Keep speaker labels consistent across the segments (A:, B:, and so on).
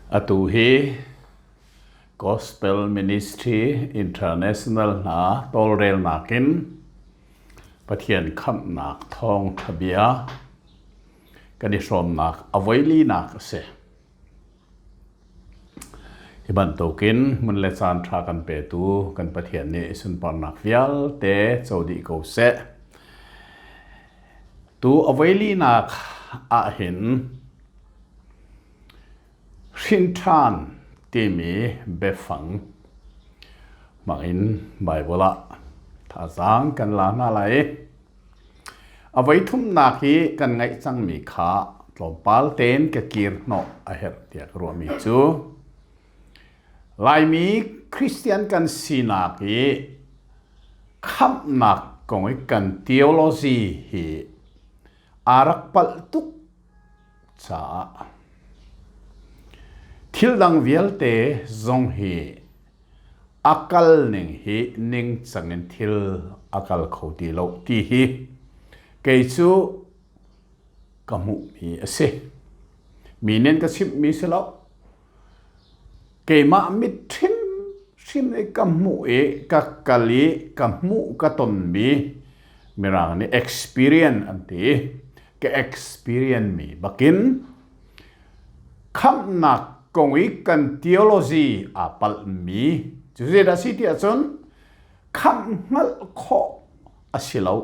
A: Atu hi Gospel Ministry International hna tawlrelnak in Pathian khamhnak thawngṭha bia kan i hrawmnak a voilinak a si. Hi bantukin hmun le caan ṭha kan petu kan Pathian nih sunparnak vialte co dih ko seh. Tu a voilinak ahhin hrinṭhan timi biafang hmangin Baibal ah thazaang kan la hna lai. A voithumnak i kan ngaih cangmi kha tlawmpal tein ka kir hnawh a herh tiah ka ruahmi cu Laimi Christian kan sinak i khamhnak kong i kan theology hi aa rak palh tuk caah thil dang vialte zong hi a kal ning hi ningcang in thil a kal kho ti lo ti hi kei cu ka hmuhmi a si. Mi nih an ka chimhmi si lo. Keimah mit hrimhrim i ka hmuh i ka kal i ka hmuh ka tonmi Mirang nih experience an ti. Ka experience mi bakin Khamhnak kong i kan theology aa palhmi cu zeidah a si ti ahcun khamh hngalh khawh a si lo.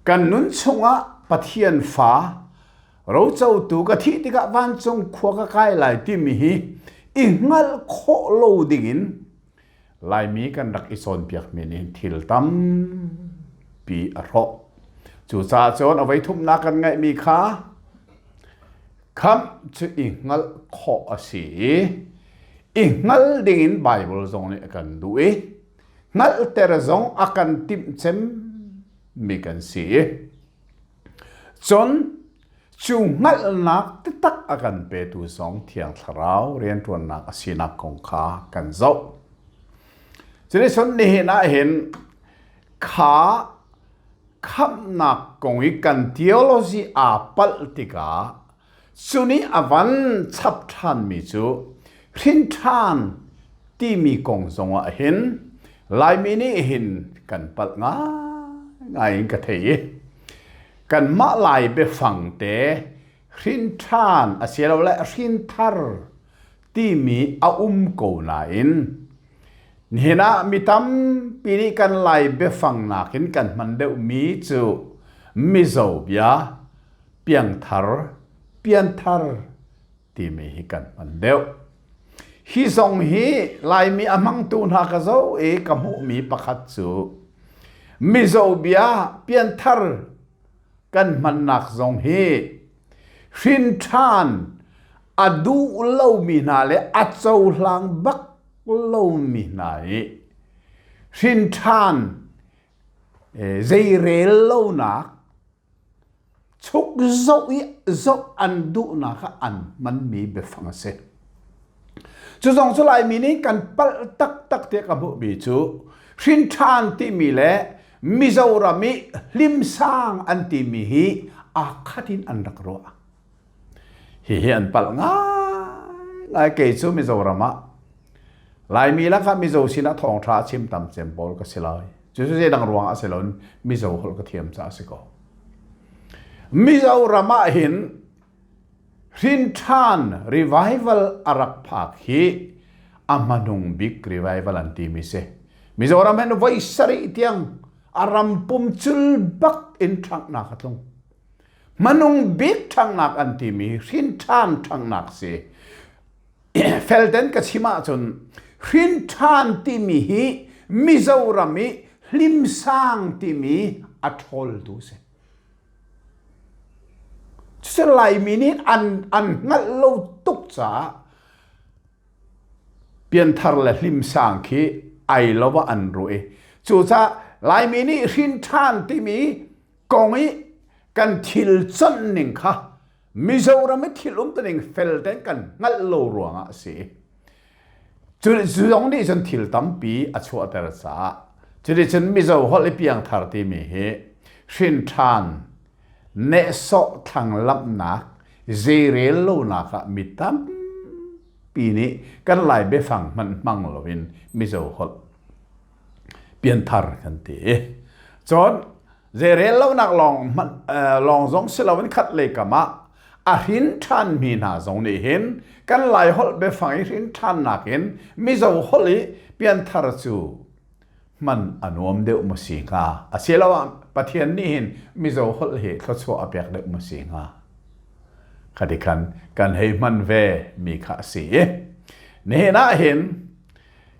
A: Kan nun chungah Pathian fa rocotu ka thih tikah vancung khua ka kai lai timi hi i hngalh khawh lo dingin Laimi kan rak i cawnpiakmi nih thil tampi a hrawh. Cucaah cun a voithumnak kan ngeihmi kha khamh cu i hngalh khawh a si i i hngal dingin Baibal zong nih a kan duh i hngalhter zong a kan timh cemmi kan si. Cun Cu hngalhnak taktak a kan petu zong Thiang Thlarau rianṭuannak a sinak kong kha kan zoh. Cuticun nihin ah hin kha khamhnak kong i kan theology aa palh tikah cu nih a van chap ṭhanmi cu hrin ṭhan timi kong zongah hin Laimi nih hin kan palh ngaingai in ka thei i kanmah Lai biafang te hrinṭhan asilole hrinthar timi a um ko nain nihin ah mi tampi nih kan Lai biafang nakin kan hman deuhmi cu Mizo bia piangthar, pianthar timi hi kan hman deuh. Hi zong hi Laimi a hmangtu hna ka zoh i ka hmuhmi pakhat cu Mizo bia pianthar kan hmannak zong hi hrinṭhan a duh lomi hna le a cohlang bak lomi hna i hrinṭhan zeirel lonak Chuk zoh i zoh an duhnak ah an hmanmi biafang a si. Cu zong cu Laimi nih kan palh taktak tiah ka hmuhmi cu hrinṭhan timi le Mizoram i hlimsang an timi hi aa khat in an rak ruah. Hihi an palh ngaingai. Kei cu Mizoram ah Laimi lakah Mizo sinah thawngṭha a chim tam cem pawl ka si lai. Cucu zeidang ruangah si loin Mizo holh ka thiam caah a si ko. Mizoram ah hin hrinṭhan revival a rak phak hi a hmanung bik revival an timi si. Mizoram hin voi sarih tiang a ram pum cul bak in ṭhanghnak a tlung. Hmanung bik ṭhanghnak an timi hrinṭhan ṭhanghnak si. Felten ka chim ahcun hrinṭhan timi hi Mizoram i hlimsang timi a ṭhawltu si. Cucu Laimi nih an, an hngalh lo tuk caah pianthar le hlimsang khi ai lo ah an ruah i cucaah Laimi nih hrinṭhan timi kong i kan thil conh ning kha Mizoram i thil umtuning fel tein kan hngalh lo ruangah a si. Cu zong nih cun thil tampi a chuahter caah cuticun Mizo holh i piangthar timi hi hrinṭhan nehsawh thlanglamhnak zeirel lonak ah mi tampi tampi nih kan Lai biafang hmanh hmang loin Mizo holh pianthar kan ti. Cun zeirel lonak lawng hmanh lawng zong si loin khat lei kam ah a hrin ṭhanmi hna zong nih hin kan Lai holh biafang i hrin ṭhannak in Mizo holh i pianthar cu hman a nuam deuh maw si hnga? Asiloah Pathian nih hin Mizo holh hi thluachuah a pek deuh maw si hnga? Khati khan kan hei hman ve mi kha a si i nihin ah hin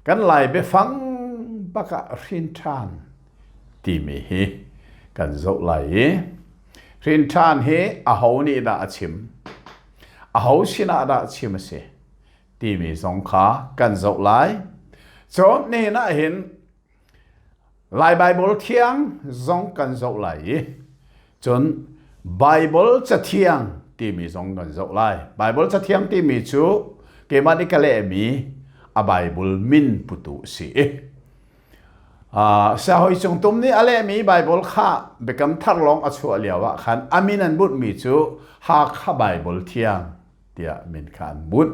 A: kan Lai biafang bak ah hrin ṭhan timi hi kan zoh lai i hrin ṭhan hi aho nih dah a chim? Aho sinah dah chim a si? Timi zong kha kan zoh lai. Cun nihin ah hin Lai Baibal thiang zong kan zoh lai i cun Baibal cathiang timi zong kan zoh lai. Baibal cathiang timi cu keimah nih ka lehmi a Baibal min putu a si i Uh, Siahoi Cung Tum nih a lehmi Baibal kha Biakam Thar lawng a chuah lio ah khan a min an bunhmi cu Hakha Baibal Thiang tiah min kha an bunh.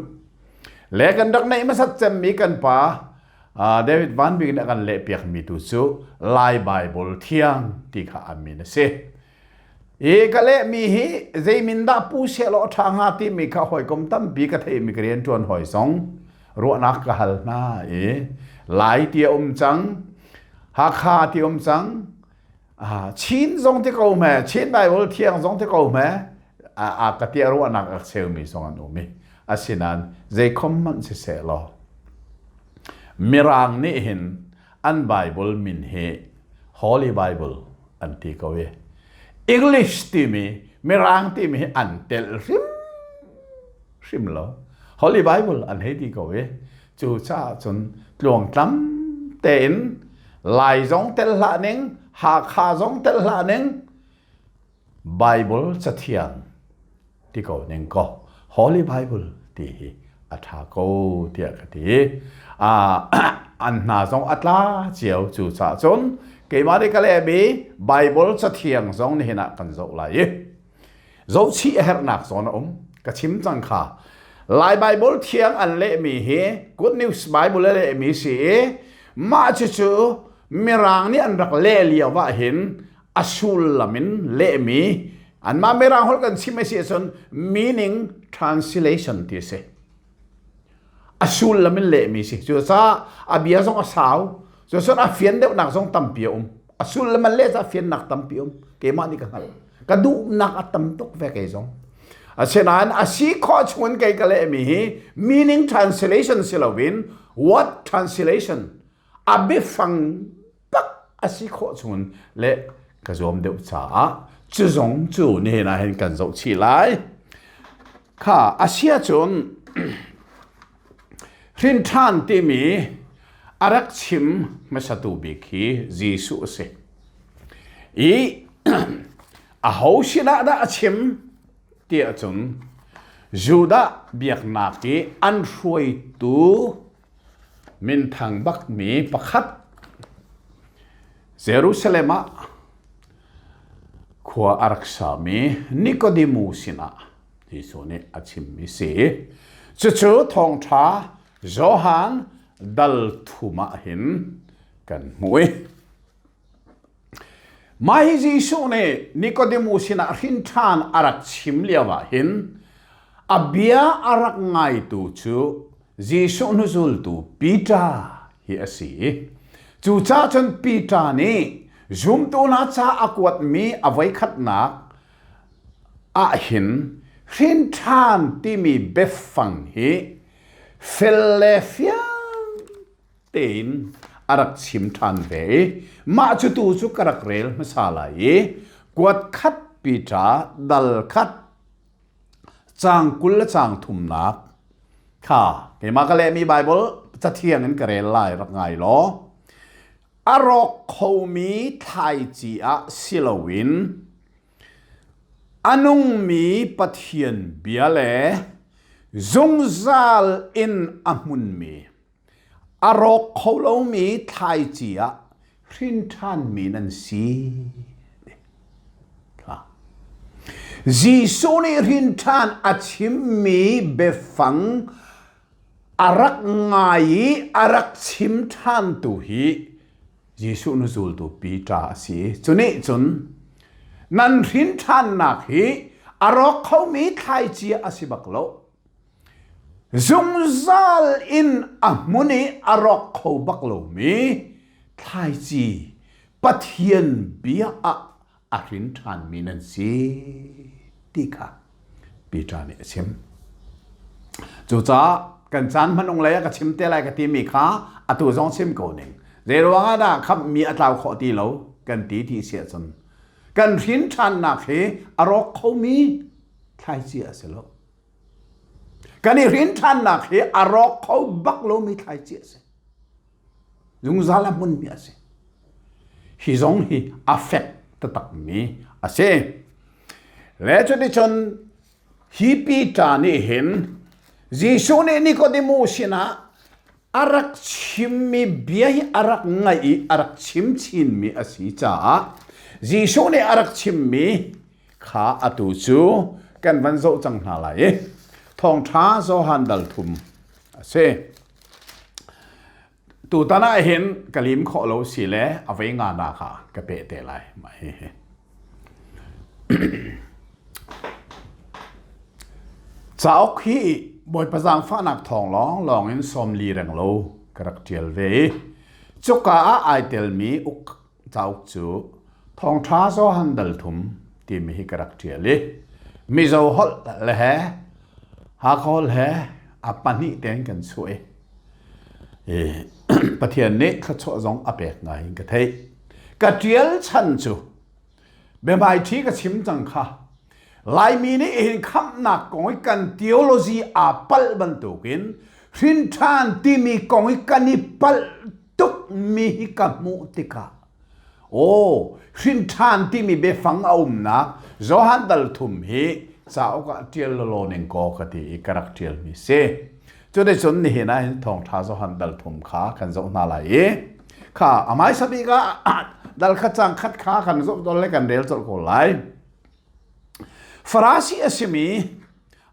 A: Le kan rak neih hmasat cemmi kan pa David Van Bik nih a kan lehpiakmi tu cu Lai Baibal Thiang ti kha a min a si. I ka lehmi hi zei min dah pu sehlaw a ṭha hnga timi kha hawikom tampi ka theihmi ka rianṭuan hawi zong ruahnak ka hal hna i Lai ti a um cang, Hakha ti a um cang, Chin zong ti ko hme, Chin Bible thiang zong ti ko hme, a ka ti ruahnak a cheumi zong an um i asinain zeikhom hmanh siseh law Mirang nih hin an Bible min hi Holy Bible an ti ko i English timi Mirang timi hi an telh hrim hrim lo. Holy Bible an hei ti ko i cu caah cun tluangtlam tein Lai zong tel hlah ning, Hakha zong tel hlah ning, Bible cathiang ti ko ning ko Holy Bible ti hi a ṭha ko tiah ka ti. An hna zong a tla cio cu caah cun keimah nih ka lehmi Bible cathiang zong nihin ah kan zoh lai i Zohchih a herhnak zawn a um. Ka chim cang kha. Lai Bible thiang an lehmi hi Good News Bible a lehmi si i mah cucu Mirang nih an rak leh lio ah hin a sullam in lehmi anmah Mirang holh kan chim a si ahcun meaning translation ti a si. A sullam in lehmi si. Cucaah a bia zong a sau. Cucun a fian deuhnak zong tampi a um. A sullam an leh caah fiannak tampi a um. Keimah nih ka hngalh. Ka duhnak a tam tuk ve kei zong. Asinain a si khawh chungin kei ka lehmi hi meaning translation si loin word translation a biafang tak a si khawh chungin leh ka zuam deuh caah cu zong cu nihin ah hin kan zoh chih lai. Kha a si ahcun hrin ṭhan timi a rak chim hmasatu bik hi Jesuh a si. I aho sinah dah a chim ti ahcun Judah biaknak i an hruaitu minthang bakmi pakhat Jerusalem ah khua a rak sami Nikodemu sinah Jesuh nih a chimmi si. Cucu thawngṭha Johan dal thum ah hin kan hmuh i Mah hi Jesuh nih Nikodemu sinah hrin ṭhan a rak chim lio ah hin a bia a rak ngaitu cu Jesuh hnuzultu Peter hi a si. Cucaah cun Peter nih zumtu hna ca a kuatmi a voikhatnak ah hin hrin ṭhan timi biafang hi fel le fiang tein a rak chim ṭhan ve i mah cu tu cu ka rak rel hmasa lai i kuat khat Peter dal khat caang 20 le caang thumnak kha keimah ka lehmi Baibal cathiang in ka rel lai rak ngai law a rawk khomi thlaici ah si loin a nungmi Pathian bia le zungzal in a hmunmi A rawk kho lomi thlaici ah hrin ṭhanmi nan si. Jesuh nih hrin ṭhan a chimmi biafang. A rak ngai i a rak chim ṭhantu hi Jesuh hnuzultu Peter a si. Cu nih cun nan hrin ṭhannak hi a rawk khomi thlaici a si bak lo. Zungzal in a hmun i a rawk kho bak lomi thlaici Pathian bia ah a hrin ṭhanmi nan si ti kha Peter nih a chim. Cucaah kan caan hmanung lei ah ka chim te lai ka timi kha atu zong chim ko ning. Zei ruang ah dah khamhmi a tlau khawh ti lo kan ti ti si ahcun kan hrin ṭhannak hi a rawk khomi thlaici a si lo. Kan i hrin ṭhannak hi a rawk kho bak lomi thlaici a si. Zungzal a hmunmi a si. Hi zong hi a fek taktakmi a si. Le cuticun hi Peter nih hin Jesuh nih Nikodemu sinah a rak chimmi bia hi a rak ngaih i a rak chim chinmi a si caah Jesuh nih a rak chimmi kha atu cu kan van zoh cang hna lai i thawngṭha Johan dal thum a si. Tutan ah hin ka lim khawh lo si le a vei nga na kha ka peh te lai. Mah hi hi. Cauk hi Bawipa zaangfahnak thawng lawng lawng in sawmli reng lo ka rak ṭial ve i cuka ah ai telmi uk cauk cu Thawngṭha Johan dal thum timi hi ka rak ṭial i Mizo holh le he Hakha holh he a pahnih tein kan chuah i Pathian nih thluachuah zong a pek ngai in ka theih. Ka ṭial chan cu biahmaiṭhi ka chim cang kha Laimi nih hin khamhnak kong i kan theology aa palh bantukin hrinṭhan timi kong i kan i palh tukmi hi ka hmuh tikah aw hrinṭhan timi biafang a umnak Johan dal thum hi cauk ah ṭial lawlaw ning kaw ka ti i ka rak ṭialmi si. Cuticun nihin ah hin thawngṭha Johan dal thum kha kan zoh hna lai i kha a hmaisa bik ah dal khat cang khat kha kan zoh dol le kan rel colh ko lai. Farasi a simi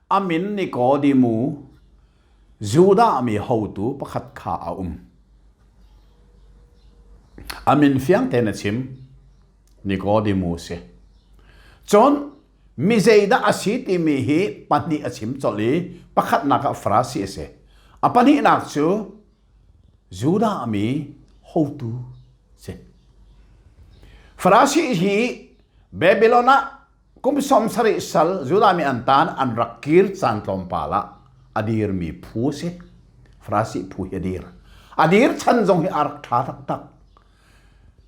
A: a min Nikodemu Judah mi hotu pakhat kha a um. A min fiang tein a chim. Nikodemu a si. Cun mi zeidah a si timi hi pahnih a chim colh i pakhatnak ah Farasi a si. A pahnihnak cu Judah mi hotu si. Farasi hi Babylon ah kum 70 sal Judah mi an tan an rak kir caan tlawmpal ah a dirmi phu a si. Farasi phu hi a dir. A dir chan zong hi a rak ṭha taktak.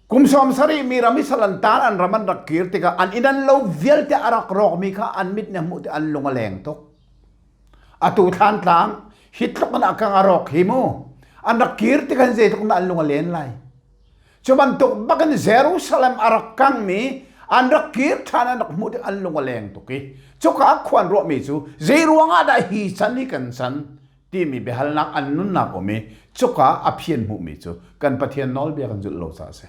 A: Kum 70 mi ram i sal an tan an ram an rak kir tikah an inn an lo vialte a rak rawkmi kha an mit nih a hmuh ti an lung a leng tuk. Atu thlantlang hi tluk in a kang a rawk hi mu. An rak kir tikah zeitluk in an lung a len lai. Cu bantuk bakin Jerusalem a rak kangmi an rak kir ṭhan an rak hmuh tik an lung a leng tuk i cuka khua an ruahmi cu zei ruangah dah hi chan hi kan san timi biahalnak an nunnak um i cuka a phian hmuhmi cu kan Pathian nawlbia kan zulh lo caah a si.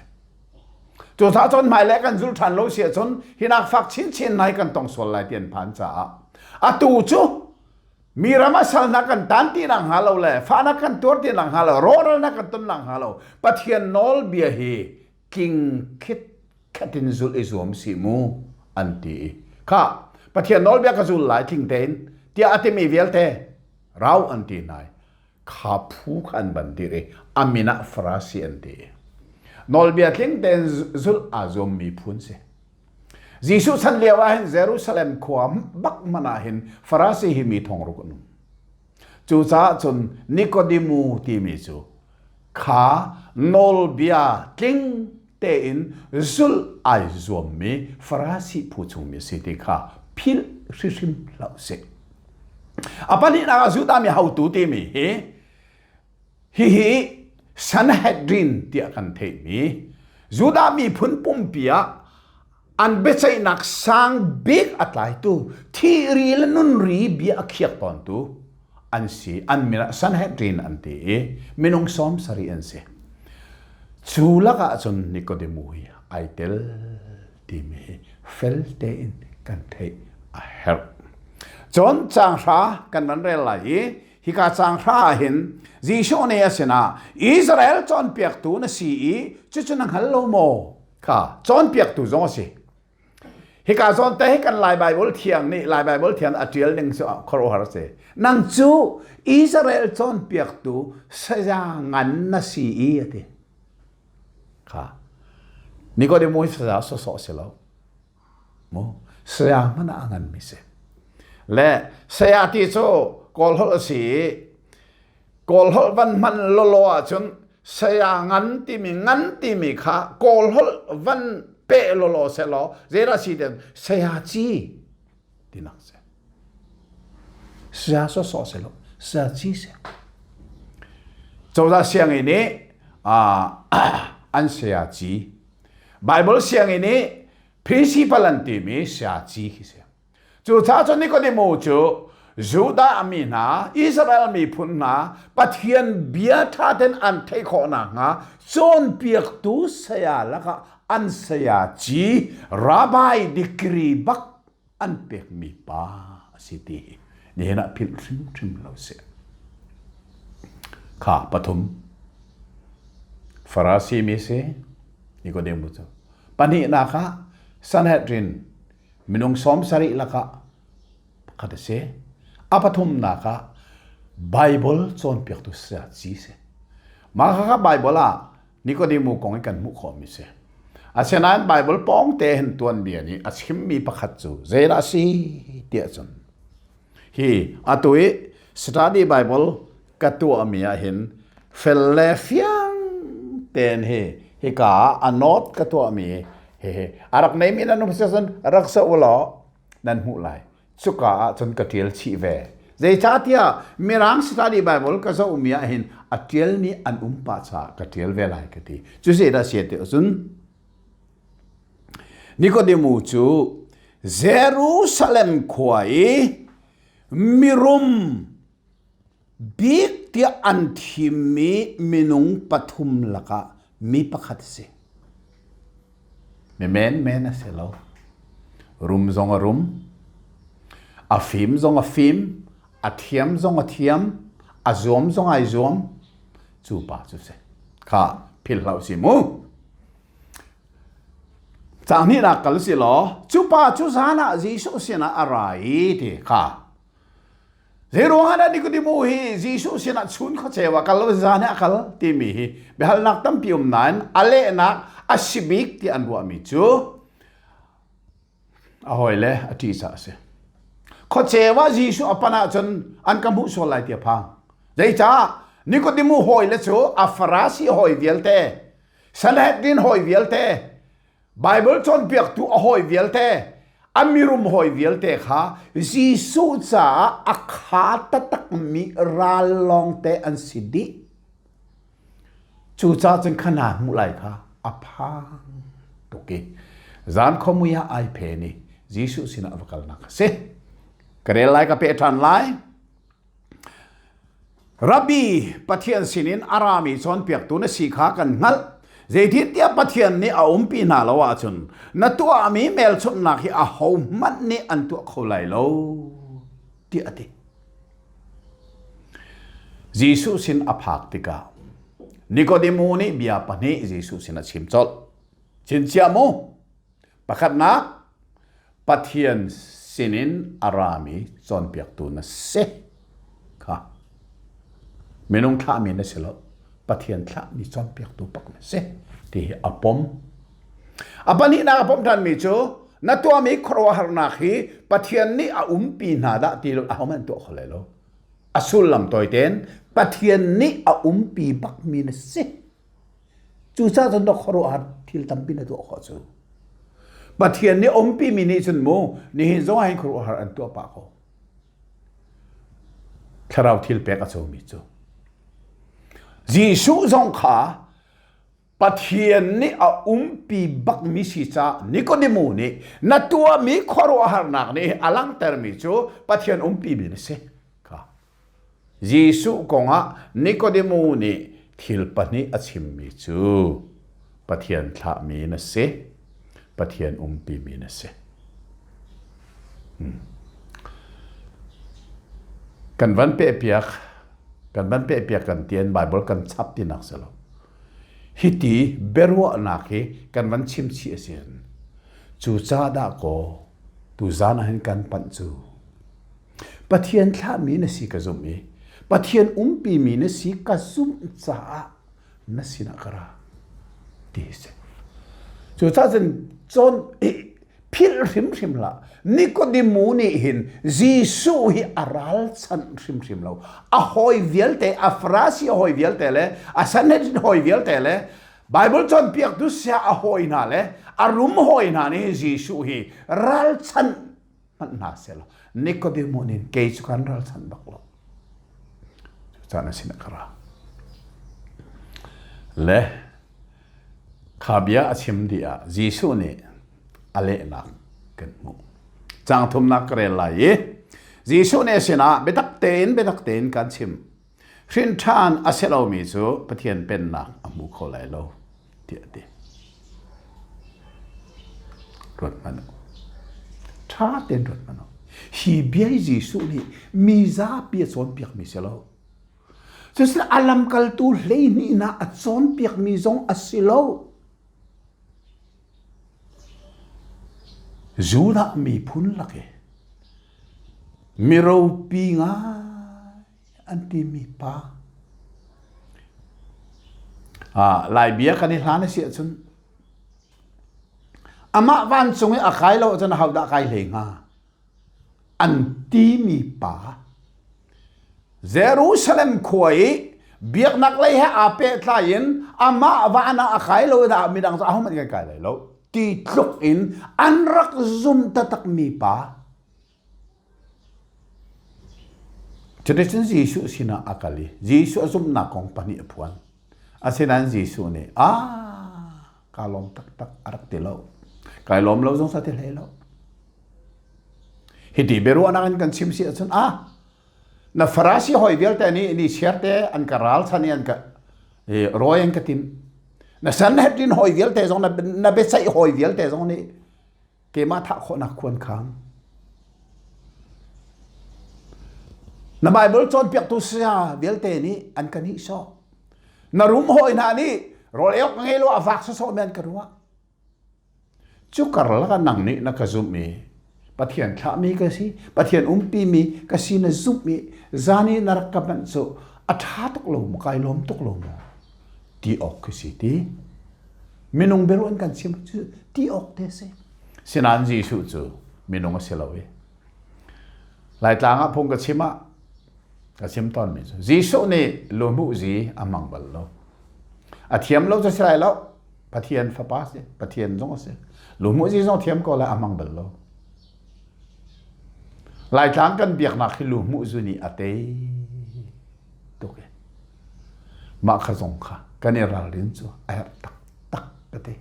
A: Cucaah cun hmailei kan zulh ṭhan lo si ahcun hinak fak chinchin nai kan tong sual lai ti an phan caah atu cu Mi ram ah salnak kan tan ti nak hnga lo le fahnak kan tuar ti nak hnga lo rawhralnak kan ton nak hnga lo Pathian nawlbia hi tling khit khat in zulh i zuam si mu an ti i kha Pathian nawlbia ka zul lai tling tein tiah a timi vialte rau an ti hna kha phu kha an ban dir i a min ah Farasi an ti nawlbia tling tein zulh aa zuammi phun si Jesuh chan lio ah hin Jerusalem khua bak hmanh ah hin Farasi hi mi thong ruk an um. Cucaah cun Nikodemu timi cu kha nawlbia tling tein zulh ai zuammi Farasi phu chungmi a si ti kha philh hrihrim hlah usih. A pahnihnak ah Judah mi hotu timi hi Hihi Sanhedrin tiah kan theihmi Judah miphun pumpi ah an biaceihnak sang bik a tlaitu thihri le nunri bia a khiak tawntu an si. An min ah Sanhedrin an ti i minung 70 an si. Cu lakah cun Nikodemu hi ai tel timi hi fel tein kan theih a herh. Cun caang hra kan van rel lai i. Hika caang hra ah hin Jesuh nih a sinah Israel cawnpiaktu na si i cucu na hngal lo maw? Kha cawnpiaktu zong a si. Hika zawn te hi kan Lai Baibal thiang nih Lai Baibal thiang a ṭial ning cu khuaruahhar a si. Nang cu Israel cawnpiaktu saya ngan na si i a ti. Kha Nikodemu hi saya sawsawh si lo. Mu saya hmanh ah a nganmi si. Le saya ti cu Kawl holh a si i Kawl holh van hman lawlaw ahcun saya ngan timi ngan timi kha Kawl holh van peh lawlaw sehlaw zeidah si tiah saya ci tinak si. Saya sawsawh si lo, saya ci si. Cozah sianginn i an saya ci. Bible sianginn i principal an timi saya ci khi si. Cucaah cun Nikodemu cu Judah mi hna, Israel miphun hna Pathian bia ṭha tein an theih khawh nakhnga cawnpiaktu saya lakah an saya ci rabbi degree bak an pekmi pa a si ti hi nihin ah philh hrimhrim lo sih. Kha pathum Farasi mi si Nikodemu cu pahnihnak ah Sanhedrin minung 70 lakah pakhat a si. A pathumnak ah Bible cawnpiaktu sayaci si. Mah kha Bible ah Nikodemu kong in kan hmuh khawhmi si. Asinain Bible pawng te hin tuanbia nih a chimmi pakhat cu zeidah a si tiah cun hi atu i study Bible ka tuahmi ah hin fel le fiang tein hi hika ah a note ka tuahmi hihi a rak neimi nan um si cun rak sa u law nan hmuh lai cuka ah cun ka ṭial chih ve zeicahtiah mirang study bible ka zohmi ah hin a ṭialmi an um pah caah ka ṭial ve lai ka ti cu zeidah si ti cun Nikodemu cu Jerusalem khua i mirum Bik tiah an thimmi minung pathum lakah mi pakhat a si. Mi menmen a si lo. Rum zong a rum, a fim zong a fim, a thiam zong a thiam, a zuam zong ai zuam. Cu pa cu si. Kha philh hlah si mu. Caang hnihnak kal si law, cu pa cu zan ah Jesuh sinah a ra i ti kha Zeiruang ah dah Nikodemu hi Jesuh sinah chun khuaceu ah kal lo zan ah a kal timi hi biahalnak tampi um nain a lehnak a si bik ti an ruahmi cu a hawile a ṭih caah a si. Khuaceu ah Jesuh a pan ahcun an ka hmuh sual lai ti a phang. Zeicah Nikodemu hawile cu a Farasi hawi vialte, Sanhedrin hawi vialte, Baibal cawnpiaktu a hawi vialte, a mirum hawi vialte kha Jesuh caah a kha taktakmi ral lawngte an si dih. Cucaah cun kha hna hmuh lai kha a phang tuk i zan khuamui ah ai phen i Jesuh sinah a va kalnak a si. Ka rel lai ka peh ṭhan lai. Rabbi Pathian sinin a rami cawnpiaktu na si kha kan hngalh. Zeitintiah Pathian nih a umpi hna lo ahcun na tuahmi hmelchunhnak hi ahohmanh nih an tuah kho lai lo tiah a ti. Jesuh sin a phak tikah Nikodemu nih bia pahnih Jesuh sin a chim colh. Chinciah mu. Pakhatnak, Pathian sinin a rami cawnpiaktu na si kha minung thlahmi na si lo Pathian thlahmi cawnpiaktu pak na si ti hi a pom. A pahnihnak a pom ṭhanmi cu na tuahmi khuaruahharnak hi Pathian nih a umpi hna dah ti lo ahohmanh tuah kho lai lo. A sullam tawi tein Pathian nih a umpi bakmi na si. Cucaah cun na khuaruahhar thil tampi na tuah khawh cu. Pathian nih umpimi nih cun mu nihin zong ah hin khuaruahhar an tuah pah ko. Thlarau thil pek a comi cu. Jesuh zong kha Pathian nih a umpi bakmi si caah Nikodemu nih na tuahmi khuaruahharnak nih a langhtermi cu Pathian umpimi na si. Kha. Jesuh kongah Nikodemu nih thil pahnih a chimmi cu Pathian thlahmi na si, Pathian umpimi na si. Hmm. Kan van pehpiak. Kan van pehpiak kan tian Bible kan chap tinak si lo. Hiti biaruahnak hi kan van chim chih a si. Cu ca dah kaw tuzan ah hin kan panh cu. Pathian thlahmi na si ka zumh i Pathian umpimi na si ka zumh caah na sinah ka ra ti si. Cucaah cun cawn philh hrimhrim hlah. Nikodemu nih hin Jesuh hi a ralchanh hrimhrim lo. A hawi vialte, a Farasi a hawi vialte le a Sanhedrin hawi vialte le Bible cawnpiaktu sia a hawi hna le a rum hawi hna nih Jesuh hi ralchanh hmanh hna selaw Nikodemu nih kei cu kan ralchanh bak lo. Cucaah na sinah ka ra. Le kha bia a chim dih ah Jesuh nih a lehnak kan hmuh. Caang thumnak ka rel lai i Jesuh nih a sinah biatak tein biatak tein kan chim. Hrin ṭhan a si lomi cu Pathian pennak a hmu kho lai lo tiah a ti. Ruat hmanh u. Ṭha tein ruat hmanh u. Hi bia hi Jesuh nih mi zapi a cawnpiakmi si lo. Cusin a lamkaltu 12 hna a cawnpiakmi zong a si lo. Judah miphun lak i miropi ngai an timi pa. Ah, Lai bia kan i hlan a si ahcun amah vancung i a kai lo ahcun ahodah kai hlei hnga? An timi pa. Jerusalem khua i biaknak lei he aa pehtlai in amah van ah a kai lo dah midang cu ahohmanh kan kai lai lo ti tluk in an rak zum taktakmi pa. Cuticun Jesuh sinah a kal i Jesuh a zumhnak kong pahnih a phuan. Asinain Jesuh nih, "Ah, kaa lawm taktak," a rak ti lo. Kai lawm lo zong sa ti hlei lo. Hiti biaruahnak in kan chim si ahcun, ah, na Farasi hawi vialte nih ni chiarte an ka ralchan i an ka rawi an ka tim. Na Sanhedrin hawi vialte zong na biaceih hawi vialte zong nih keimah thah khawhnak khuan khang. Na Bible cawnpiaktu saya vialte nih an ka nihsawh. Na rum hawi hna nih rawl ei awk ngei lo a vak sawsawh mi an ka ruah. Cu karlak ah nang nih na ka zumh i Pathian thlahmi ka si, Pathian umpimi ka si na zumh i zan i na rak ka manh cu a ṭha tuk lo maw, kai lawm tuk lo maw ti awk khi si ti. Minung biaruah in kan chim cu ti awk te si. Sinain Jesuh cu minung a si lo i Laitlang ah phung ka chim ah ka chim tawnmi cu Jesuh nih luhmuhzi a hmang bal lo. A thiam lo cu si lai lo. Pathian fapa si, Pathian zong a si. Luhmuhzi zong thiam ko lai a hmang bal lo. Laitlang kan biaknak hi luhmuhzi nih a tei tuk i mah kha zong kha kan i ralrin cu a herh taktak ka ti.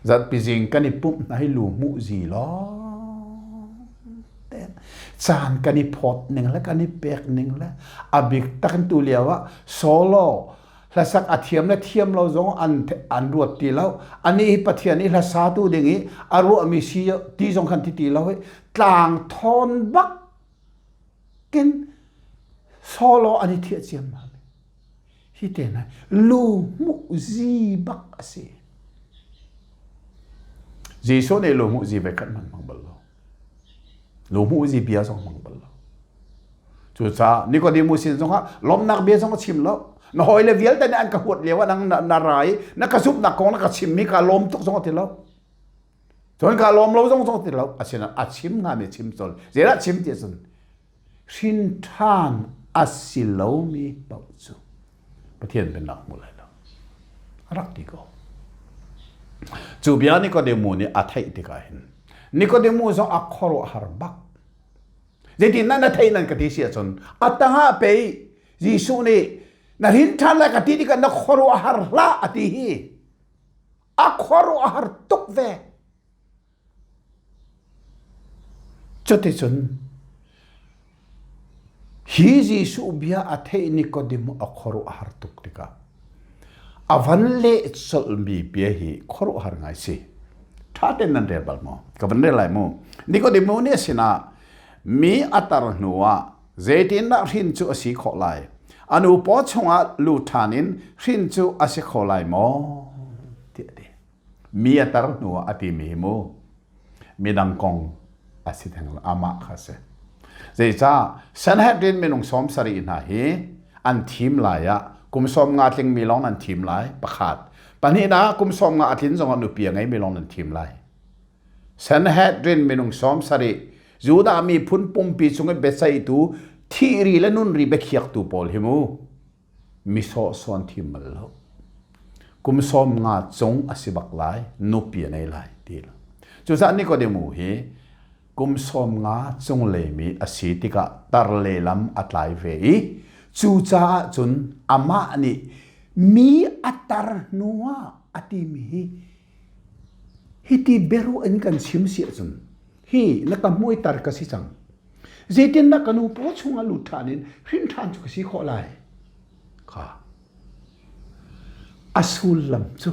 A: Zarhpi zing kan i pumh hna hi lu hmuh zi lawng ten caan kan i phawt ning le kan i pek ning le a bik tak in tu lio ah solo hlasak a thiam le thiam lo zong an an ruat ti lo ani hi Pathian i hlasa tu ding i a ruahmi si ti zong khan ti ti lo i tlang thawn bak kin solo an i thiah ciammam. Hi te hna lu hmuh zi bak a si. Jesuh nih lu hmuh zi ve khat hmanh hmang bal lo. Lu hmuh zi bia zong hmang bal lo. Cucaah Nicodemus sin zongah lawmnak bia zong a chim lo. Na hawile vialte nih an ka huat lio ah nang na, na ra i na ka zumhnak kong na ka chimmi ka lawm tuk zong a ti lo. Cun ka lawm lo zong zong ti lo. Asinain a chim hngami chim colh. Zeidah chim ti ahcun hrin ṭhan a si lomi paoh cu Pathian pennak hmu lai lo. A rak ti ko. Cu bia Nikodemu nih a theih tikah hin Nikodemu zong a khuaruahhar bak. Zeitin na theih nan ka ti si ahcun a tangah pei Jesuh nih na hrin ṭhan lai ka ti tikah na khuaruahhar hlah a ti hi. A khuaruahhar tuk ve. Cuticun hi Jesuh bia a theih Nikodem a khuaruahhar tuk tikah a van leh colhmi bia hi khuaruahhar ngai si. Ṭha tein nan rel bal maw? Ka van rel lai mu. Nikodemu nih a sinah mi a tar hnuah zeitindah hrin cu a si khawh lai? A nu paw chungah lut ṭhan in hrin cu a si kho lai maw? tiah a ti. Mi a tar hnuah a timi hi mu midang kong a si theng lo, amah kha a si. Zeicah Sanhedrin minung 70 hna hi an thim lai ah kum 50 tlingmi lawng nan thim lai pakhat. Pahnihnak kum 50 a tlin zongah nupi a ngeimi lawng nan thim lai. Sanhedrin minung 70 Judah miphun pumpi chung i biaceihtu thihri le nunri biakhiaktu pawl hi mu mi sawhsawh an thim bal lo. Kum 50 cung a si bak lai, nupi a nei lai ti lo. Cucaah Nikodemu hi kum 50 cung leimi a si tikah tar le lam a tlai ve i cucaah cun amah nih mi a tar hnu ah a timi hi hiti biaruah in kan chim si ahcun hi na ka hmuitar ka si cang zeitindah ka nu paw chungah lut ṭhan in hrin ṭhan cu ka si khawh lai kha a sullam cu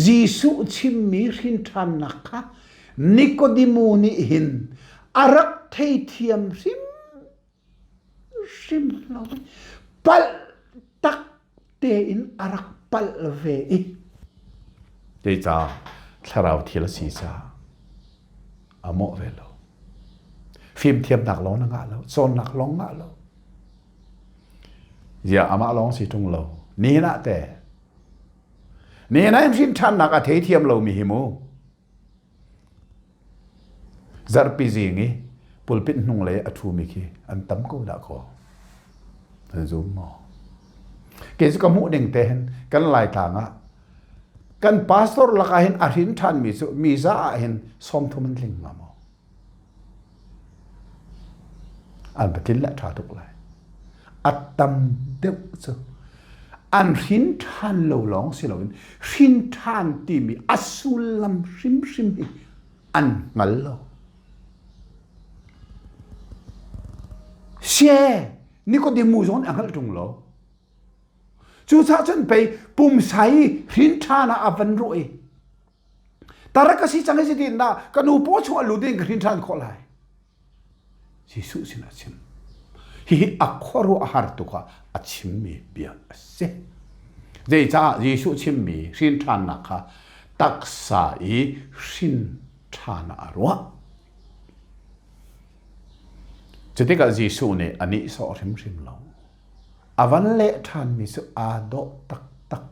A: Jesuh chimmi hrin ṭhannak kha Nikodemu nih hin a rak theithiam hrim hrim lo palh tak tein a rak palh ve i Zeicah thlarau thil a si caah a mawh ve lo. Fimthiamnak lawng na ngah lo, cawnnak lawng ngah lo. Ziah amah lawng si ṭung lo. Nihin ah teh nihin ah hrin ṭhannak a theithiam lomi hi mu. Zarhpi zing i pulpit hnunglei a ṭhumi khi an tam ko dah kaw. Nan zum maw? Kei cu ka hmuh ning te hin kan Laitlang ah kan pastor lakah hin a hrin ṭhanmi cu mi za ah hin 30 an tling hnga maw? An va tlin le ṭha tuk lai. A tam deuh cu an hrin ṭhan lo lawng si loin hrin ṭhan timi a sullam hrimhrim hi an hngal lo. Sie Nikodemu zong nih a hngalh ṭung lo. Cucaah cun pei pumsa i hrin ṭhan ah a van ruah i Tar ka si cang i zeitin dah ka nu paw chungah lut in ka hrin ṭhan khawh lai? Jesuh sinah a chim. Hihi a khuaruah a har tuk ah a chimmi bia a si. Zeicah Jesuh chimmi hrin ṭhannak kha taksa i hrin ṭhan ah a ruah. Cutikah Jesuh nih a nihsawh hrimhrim lo. A van leh ṭhanmi cu aa dawh taktak.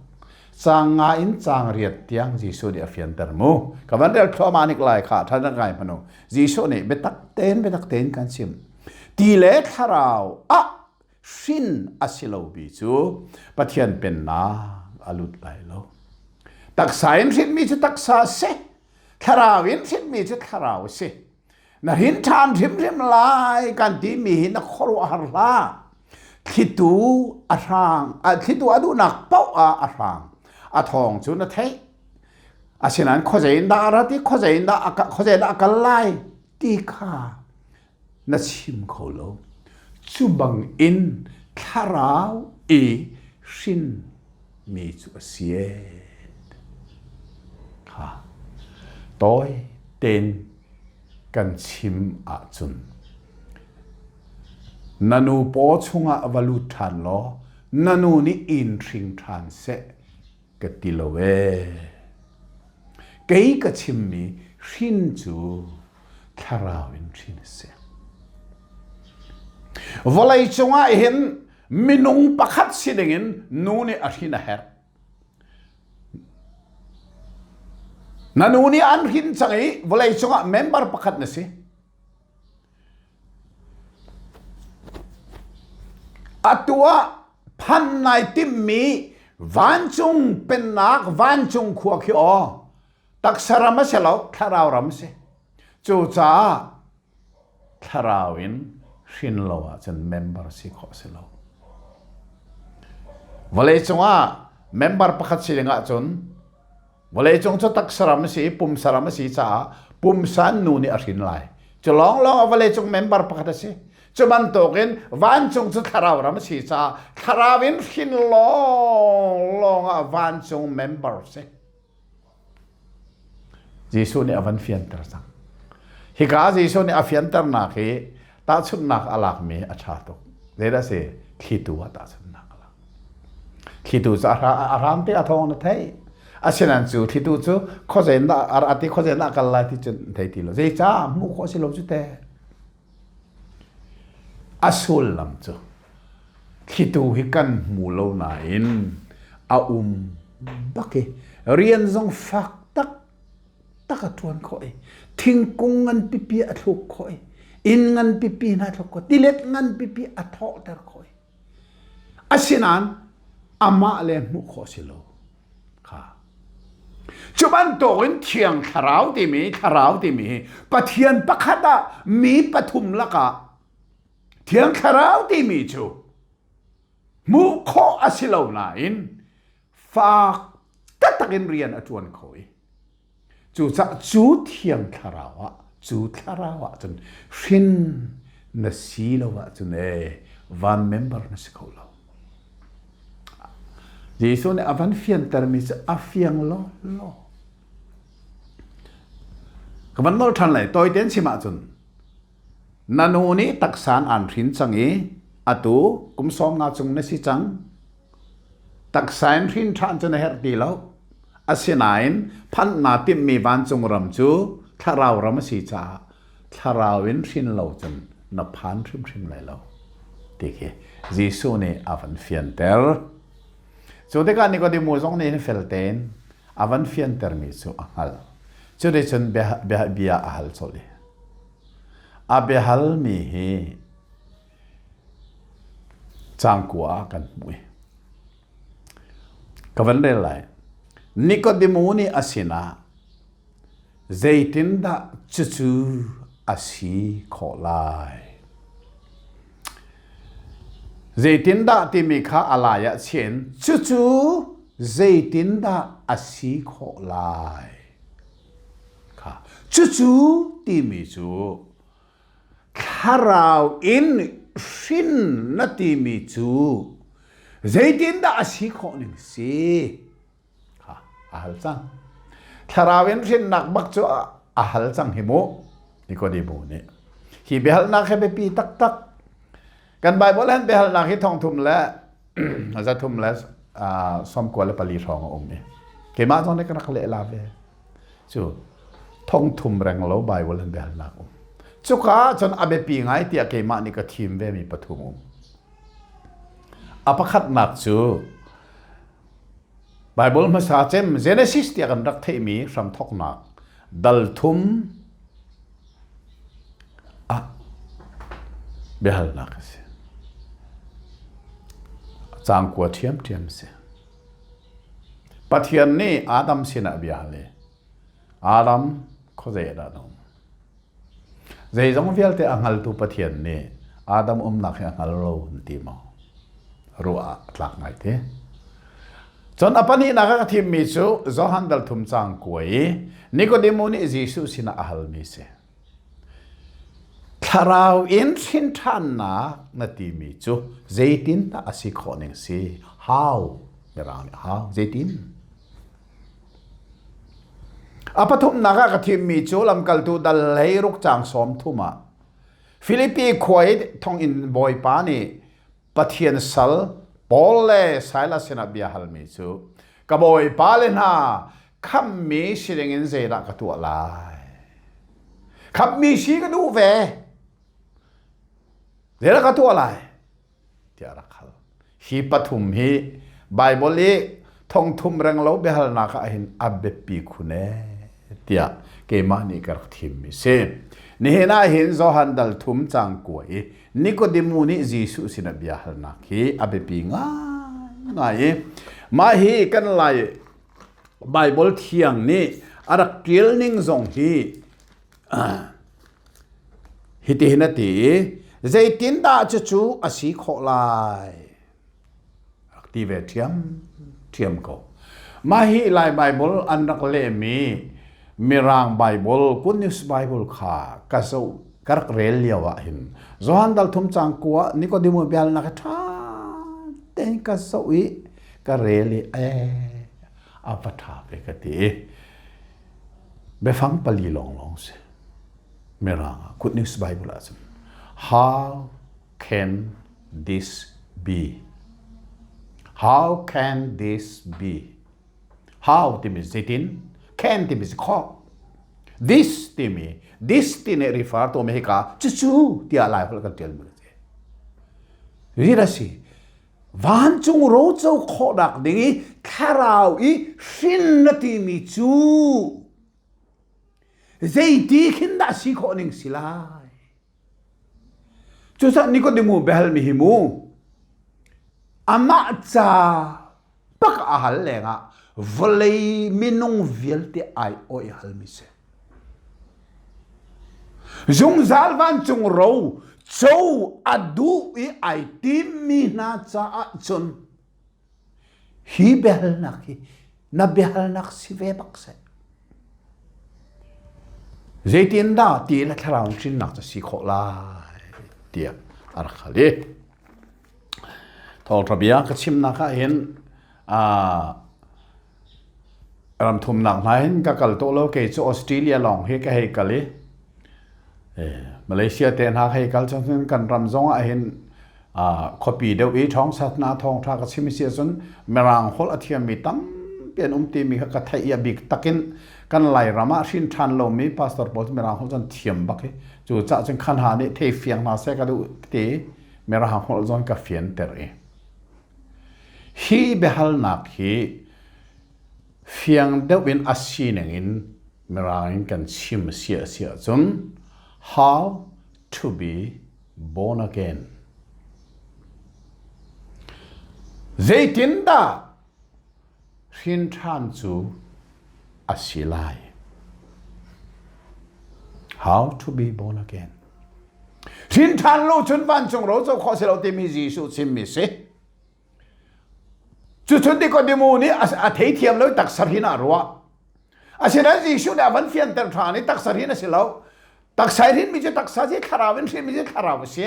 A: Caang nga in caang riat tiang Jesuh nih a fianter mu. Ka van rel thluahmah nik lai kha ṭhan ngai hmanu. Jesuh nih biatak tein biatak tein kan chim. Ti le thlarau ah hrin a si lomi cu Pathian pennak a lut lai lo. Taksa in hrinmi cu taksa a si. Thlarau in hrinmi cu thlarau a si. Na hrin ṭhan hrimhrim lai kan timi hi na khuaruahhar hlah. Thlitu a hrang, thlitu a duhnak paoh ah a hrang. A thawng cu na theih. Asinain khuazei in dah a rat i khuazei in dah a, khuazei dah a kal lai ti kha na chim kho lo. Cu bangin thlarau i hrin mi cu a si ee. Kha tawi tein kan chim ahcun na nu paw chungah va lut ṭhan law na nu nih in hring ṭhan seh ka ti lo ee. Kei ka chimmi hrin cu thlarau in hrin a si. Vawlei cungah hin minung pakhat si dingin nu nih a hrin a herh. Na nu nih an hrin cang i vawlei cungah member pakhat na si. Atu ah phan nai timmi vancung pennak vancung khua khi aw taksa ram a si lo thlarau ram a si. Cucaah thlarau in hrin lo ahcun member si khawh si lo. Vawleicung ah member pakhat si ding ahcun vawleicung cu taksa ram a si i pumsa ram a si caah pumsa nu nih a hrin lai. Cu lawnglawng ah vawleicung member pakhat a si. Cu bantukin vancung cu thlarau ram a si caah thlarau in hrin lawnglawng ah vancung member si. Jesuh nih a van fianter cang. Hika Jesuh nih a fianternak hi tahchunhnak a lakmi a ṭha tuk. Zeidah a si? Thlitu ah tahchunhnak a lak. Thlitu cu a hram te a thawng na theih. Asinain cu thlitu cu khuazei dah a ti khuazei dah kal lai ti cun thei ti lo. Zeicah hmuh khawh si lo cu te. A sullam cu thlitu hi kan hmu lo nain a um bak i rian zong fak tak tak a ṭuan khawh i thingkung ngan pipi a thluk khawh i inn ngan pipi hna a thluk khawh tilet ngan pipi a thawhter khawh i asinain amah le hmuh khawh si lo kha cu bantukin thiang thlarau timi thlarau timi hi Pathian pakhat ah mi pathum lakah thiang thlarau timi cu hmuh khawh a si lo nain fak taktak in rian a ṭuan kho i cucaah cu thiang thlarau ah cu thlarau ah cun hrin na si lo ahcun ee van member na si kho lo. Jesuh nih a van fiantermi cu a fiang law law. Ka van nawl ṭhan lai tawi tein chim ahcun na nu nih taksan aan hrin cang i atu kum sawm nga cung na si cang Taksa in hrin ṭhan cu na herh ti lo. Asinain phanh naa timhmi vancung ram cu thlarau ram a si caah thlarau in hrin lo cun na phan hrimhrim lai lo ti khi Jesuh nih a van fianter. Cu tikah Nikodemu zong nih hin fel tein a van fiantermi cu a hngalh. Cuticun bia, bia, bia a hal colh i a biahalmi hi Cangkua ah kan hmuh i ka van rel lai. Nikodemu nih a sinah zeitindah cucu a si khawh lai? Zeitindah timi kha a lai ah chiah in cucu zeitindah a si khawh lai? Kha cucu timi cu Thlarau in hrin na timi cu zeitindah a si khawh ning si? Kha a hal cang. Thlarau in hrinnak bak cu a hal cang hi mu. Nikodemu nih. Hi biahalnak hi biapi taktak. Kan Bible han biahalnak hi thongthum le zathum le 94 hrawng a um i keimah zong nih ka rak leh la ve. Cu thongthum reng lo Bible an biahalnak um. Cuka ahcun a biapi ngai tiah keimah nih ka thim ve mi pathum um. A pakhatnak cu Bible hmasa cem Genesis tiah kan rak theihmi hramthawknak dal thum ah biahalnak a si. Cangkua ṭhiamṭhiam a si. Pathian nih Adam sinah bia hal i, Adam, khuazei ah dah na um? Zeizong vialte a hngaltu Pathian nih Adam umnak hi a hngal lo an ti maw? Ruah ah a tlak ngai te. Cun a pahnihnak ah ka thimmi cu Johan dal thum caang kua i Nikodemu nih Jesuh sinah a halmi si. Thlarau in hrin ṭhannak na timi cu zeitindah a si khawh ning si? How? Mirang nih how? Zeitin? A pathumnak ah ka thimmi cu lamkaltu dal hlei ruk caang sawm thum ah Filipi khua i thonginn bawipa nih Pathian sal Paul le Silas sinah bia halmi cu ka bawipa le hna khammi si dingin zeidah ka tuah lai? Khammi si ka duh ve. Zeidah ka tuah lai? tiah rak hal. Hi pathum hi Bible i thongthum reng lo biahalnak ah hin a biapi khun ee tiah keimah nih ka rak thimmi si. Nihin ah hin Johan dal thum cang kua i Nikodemu nih Jesuh sinah bia halnak hi a biapi ngaingai i mah hi kan Lai Baibal thiang nih a rak ṭial ning zong hi hitihin a ti i zeitindah cucu a si khawh lai rak ti ve ṭhiam ṭhiam ko. Mah hi Lai Baibal an rak lehmi Mirang Baibal, Good News Bible kha ka zoh ka rak rel lio ah hin Johan dal thum cang kua Nikodemu bialnak hi ṭha tein ka zoh i ka rel i ee a va ṭha ve ka ti i biafang pali lawnglawng si mirang ah Good News Bible ah cun how can this be? How can this be? How timi zeitin? Can timi si khawh. This timi this ti nih refer to mi hika cucu tiah Lai holh kan tial mi a si. Zeidah si? Vancung roco khawhnak ding i thlarau i hrin na timi cu zeiti khin dah si khawh ning si lai? Cucaah Nikodemu biahalmi hi mu amah ca bak a hal lengah vawlei minung vialte aiawh i halmi si. Zungzal vancung ro co a duh i ai timmi hna caah cun Hi biahalnak hi na biahalnak si ve bak seh. Zeitindah ti le thlarau hrinnak cu si khawh lai tiah a rak hal i thawngṭha bia ka chimnak ah hin ram thumnak hna hin ka kal tawh lo kei cu Australia lawng hi ka hei kal i Malaysia te hna ka hei kal cun kan ram zong ah hin khuapi deuh i ṭhawngsatnak thawngṭha ka chim si ahcun Mirang holh a thiammi tampi an um timi kha ka theih i a bik takin kan Lairam ah hrin ṭhan lomi pastor pawl cu Mirang holh cun thiam bak i cu cah cun khan ha nih thei fiang hna seh ka duh ti Mirang holh zong ka fianter i hi biahalnak hi fiang deuh in a sining in Mirang in kan chim si a si ahcun how to be born again. Zeitindah hrin ṭhan cu a si lai? How to be born again. Hrin ṭhan lo cun vancung ro co khawh si lo timi Jesuh chimmi si. Cucun Nikodemu nih a theithiam lo taksa hrin ah ruah. Asinain Jesuh nih a van fianter ṭhan i taksa hrin a si lo. Taksa i hrinmi cu taksa si, thlarau in hrinmi cu thlarau a si.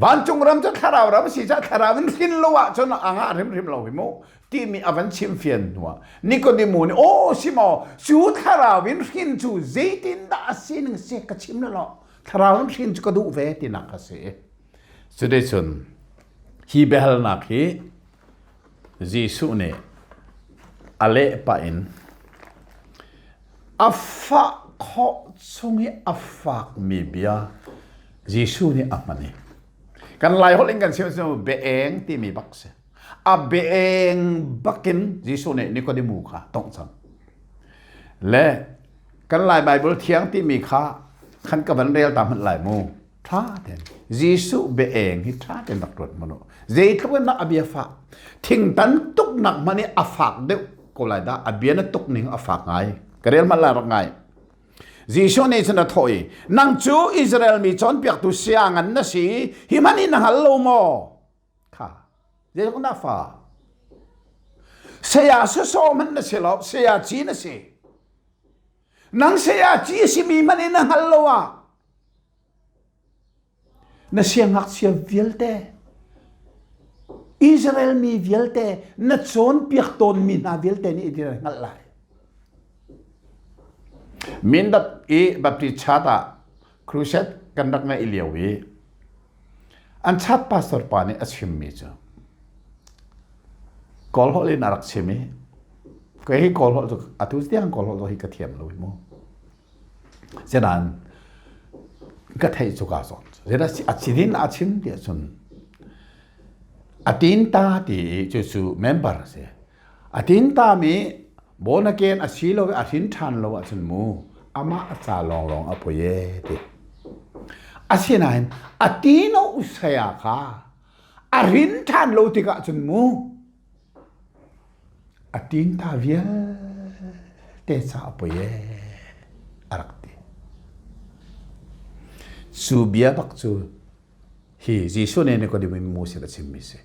A: Vancung ram cu thlarau ram a si caah thlarau in hrin lo ahcun a ngah hrimhrim lo hi mu timi a van chim fian hnuah Nikodemu nih aw si maw cu thlarau in hrin cu zeitindah a sining si ka chim law thlarau in hrin cu ka duh ve tinak a si. Cuticun hi biahalnak hi Jesuh nih a leh pah in a fah khawh chung i a fakmi bia Jesuh nih a hman i kan Laiholh in kan chim cu biaeng timi bak si. A biaeng bakin Jesuh nih Nikodemu kha tongh cang. Le kan Lai Baibal thiang timi kha khan ka van rel ta hmanh lai mu. ṭha tein Jesuh biaeng hi ṭha tein rak ruat hmanh u. Zeitluk in dah a bia fah? Thingtan tuknak hmanh i a fak deuh ko lai dah. A bia na tuk ning a fak ngai. Ka rel hmanh lai rak ngai. Jesuh nih cun a thawh i, nang cu Israel mi cawnpiaktu saya ngan na si, hi hmanh hi na hngal lo maw? Kha, zeitluk dah fa? Saya sawsawh hmanh na si lo, saya ci na si. Nang saya ci a simi hmanh in na hngal lo ah na siangngakchia vialte Israel mi vialte na cawnpiak tawnmi hna vialte nih ti na hngalh lai. Mindat i Baptist Church ah crusade kan rak ngeih lio i an church pastor pa nih a chimmi cu Kawl holh in a rak chim i kei hi Kawl holh cu atu tiang Kawl holh hi ka thiam lo hi mu. Zenan ka theih cu ka zawn. Zedah a chidin a chim ti ahcun a tin ta ti i cu cu member a si. A tin ta mi born again a si lo i a hrin ṭhan lo ahcun mu amah a ca lawnglawng a poi e ti. Asinain a tino saya kha a hrin ṭhan lo tikah cun mu a tin ta vialte ca a poi e a rak ti. Cu bia bak cu hi Jesuh nih Nikodem in Moses a chimmi si.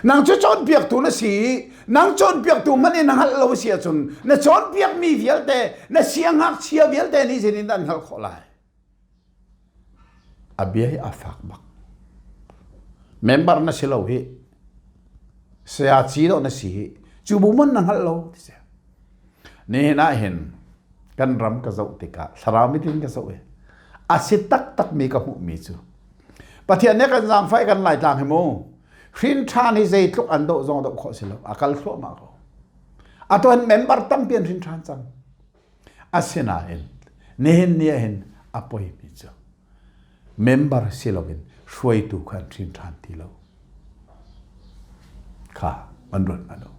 A: Nang cu cawnpiaktu na si i nang cawnpiaktu hmanh in na hngalh lo si ahcun na cawnpiakmi vialte na siangngakchia vialte nih zeitin dah an hngalh khawh lai? A bia hi a fak bak. Member na si lo hi. Saya ci do na si hi. Cu bu man na hngalh lo ti si. Nihin ah hin kan ram ka zoh tikah thlarau mit in ka zoh i a si taktakmi ka hmuhmi cu. Pathian nih kan zaangfah i kan Laitlang hi mu hrin ṭhan hi zeitluk an doh zong doh khawh si lo a kal thluahmah ko. Atu hin member tampi an hrin ṭhan cang. Asinain nihin ni ah hin a poimi cu member si loin hruaitu kha an hrin ṭhan ti lo. Kha an ruat hmanh u.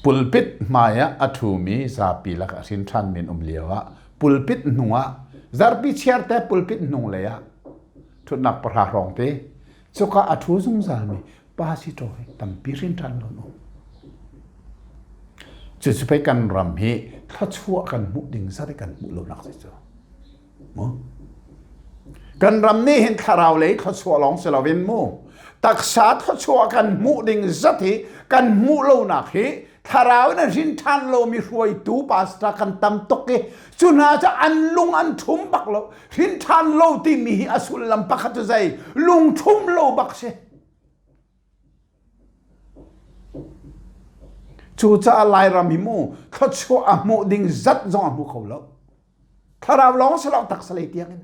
A: Pulpit hmai ah a ṭhumi zapi lakah hrin ṭhanmi an um lio ah pulpit hnung ah zarhpi chiar te pulpit hnung lei ah ṭhutnak pahra hrawng te cuka a ṭhu zungzalmi pa si ṭaw hi tampi hrin ṭhan lo um. Cucu pei kan ram hi thluachuah kan hmuh ding zat i kan hmuh lonak si cu. Mu? Kan ram nih hin thlarau lei thluachuah lawng si loin mu taksa thluachuah kan hmuh ding zat hi kan hmuh lonak hi thlarau in a hrin ṭhan lomi hruaitu pastor kan tam tuk i cu hna cu an lung an ṭhum bak lo hrin ṭhan lo timi hi a sullam pakhat cu zei lung ṭhum lo bak si Cucaah Lairam hi mu thluachuah a hmuh ding zat zong a hmu kho lo. Thlarau lawng si lo taksa lei tiang in.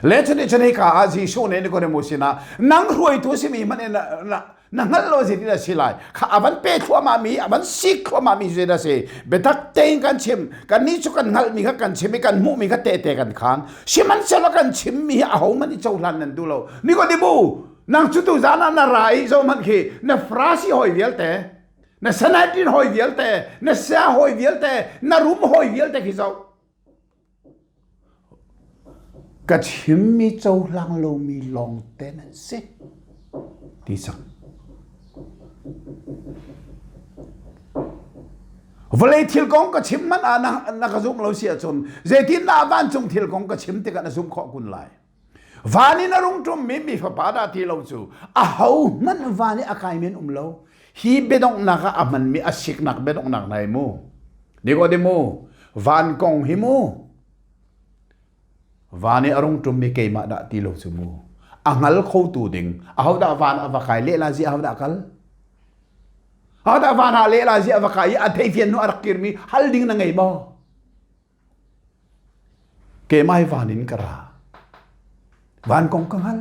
A: Le cun cun hika ah Jesuh nih Nicodemus sinah nang hruaitu simi hmanh in na na hngalh lo zeitin a si lai kha a van pe thluahmah mi a van sik thluahmah mi zeidah a si biatak tein kan chim kannih cu kan hngalhmi kha kan chim i kan hmuhmi kha tehte kan khaan sihmanhsehlaw kan chimmi hi ahohmanh i cohlan nan duh lo Nikodemu nang cu tu zan ah na ra i zohhmanh khi na Farasi hawi vialte na Sanhedrin hawi vialte na sia hawi vialte na rum hawi vialte khi zoh Ka chimmi cohlang lomi lawngte nan si ti cang. Vawlei thil kong ka chim hmanh ah na, na ka zumh lo si ahcun zeitindah vancung thil kong ka chim tikah na zumh khawh kun lai? Van in a rung ṭummi mi fapa dah ti lo cu ahohmanh van i a kaimi an um lo. Hi biadonghnak ah a hmanmi a siknak biadonghnak nai mu. Nikodemu, van kong hi mu. Van i a rung ṭummi keimah dah ti lo cu mu. A hngal khotu ding, ahodah van a va kai lehla zi ahodah kal? Ahodah van ah lehla zi a va kai i a theifian hnu a rak kirmi hal ding na ngei maw? Keimah hi van in ka ra. Van kong ka hngal.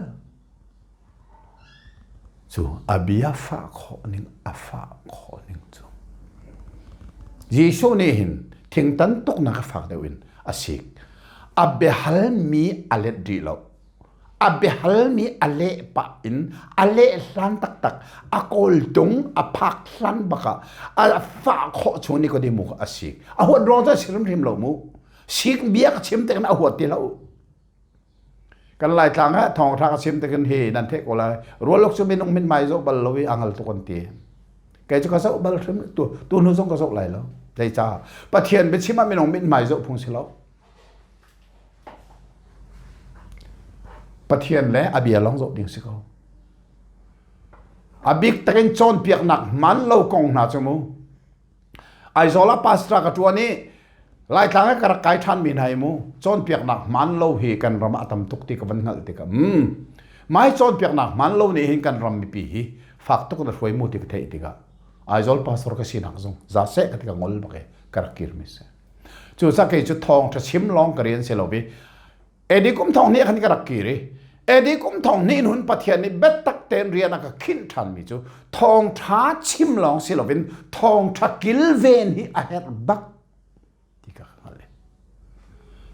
A: Cu a bia fah khawh ning a fah khawh ning cu. Jesuh nih hin thingtan tuknak a fak deuh in a sik. A biahalmi a let rih lo. A biahalmi a leh pah in a leh hlan taktak a kawltung a phak hlan bak ah a fah khawh chung Nikodemu kha a sik. A huat ruang cu a si hrimhrim lo mu. Sik bia ka chim tekin a huat ti lo. Kan Laitlang ah thawngṭha ka chim tekin hi nan theih ko lai. Rualuk cu minung mithmai zoh bal lo i a ngal tuk an ti. Kei cu ka zoh bal hrim tu tu hnu zong ka zoh lai lo. Zeicah? Pathian biachim ah minung mithmai zoh phung si lo. Pathian le a bia lawng zoh ding si ko. A bik takin cawnpiaknak hman lo kong hna cu mu. Aizawl ah pastor ka ṭuan i Laitlang ah ka rak kai ṭhanmi hna hi mu cawnpiaknak hman lo hi kan ram ah a tam tuk ti ka van hngalh tikah mm mai cawnpiaknak hman lo nih hin kan ram mipi hi fak tuk na hruai mu ti ka theih tikah Aizawl pastor ka sinak zong za seh ka ti ka ngol bak i ka rak kirmi si. Cucaah kei cu thawngṭha chim lawng ka rian si lo i Edi kum thong hnih khan ka rak kir i Edi kum thong hnih hun Pathian nih biatak tein rian a ka khinh ṭhanmi cu thawngṭha chim lawng si loin thawngṭha kilven hi a herh bak ti ka hngalh.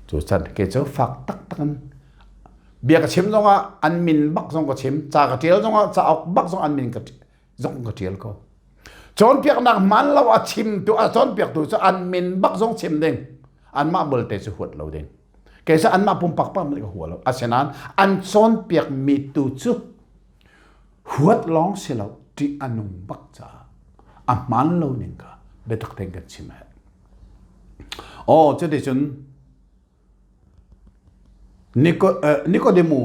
A: Cu chan ke cu fak taktak in bia ka chim zongah an min bak zong ka chim ca ka ṭial zongah cauk bak zong an min ka zong ka ṭial ko. Cawnpiaknak hmaan lo a chimtu a cawnpiaktu cu an min bak zong chim ding. Anmah belte cu huat lo ding. Kei cu anmah pumpak pak nih ka hua lo. Asinain an cawnpiakmi tu cu huat lawng si lo ṭih a nung bak caah a hmaan lo ning kha biatak tein kan chim a herh. Aw cuticun Nikodemu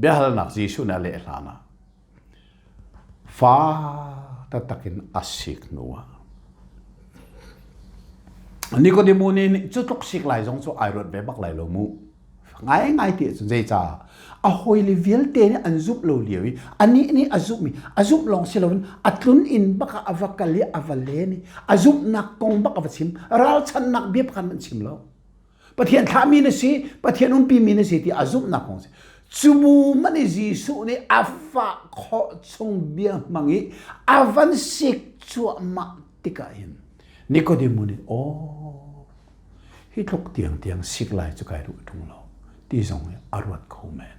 A: biahalnak Jesuh nih a leh hlan ah fa taktak in a sik hnu ah Nikodemu nih cu tluk sik lai zong cu ai ruat ve bak lai lo mu. Ngaingai ti ahcun zeicah a hawile vialte nih an zumh lo lio i anih nih a zumh i a zumh lawng si loin a tlun inn bak ah a va kal i a va len i a zumhnak kong bak a va chim ralchanhnak bia pakhat hmanh chim lo. Pathian thlahmi na si, Pathian umpimi na si ti a zumhnak kong si. Cu bu man i Jesuh nih a fah khawh chung bia hmang i a van sik cuahmah tikah hin Nikodemu nih aw hi tluk tiangtiang sik lai cu kai ruah ṭung lo ti zong hi a ruat kho men.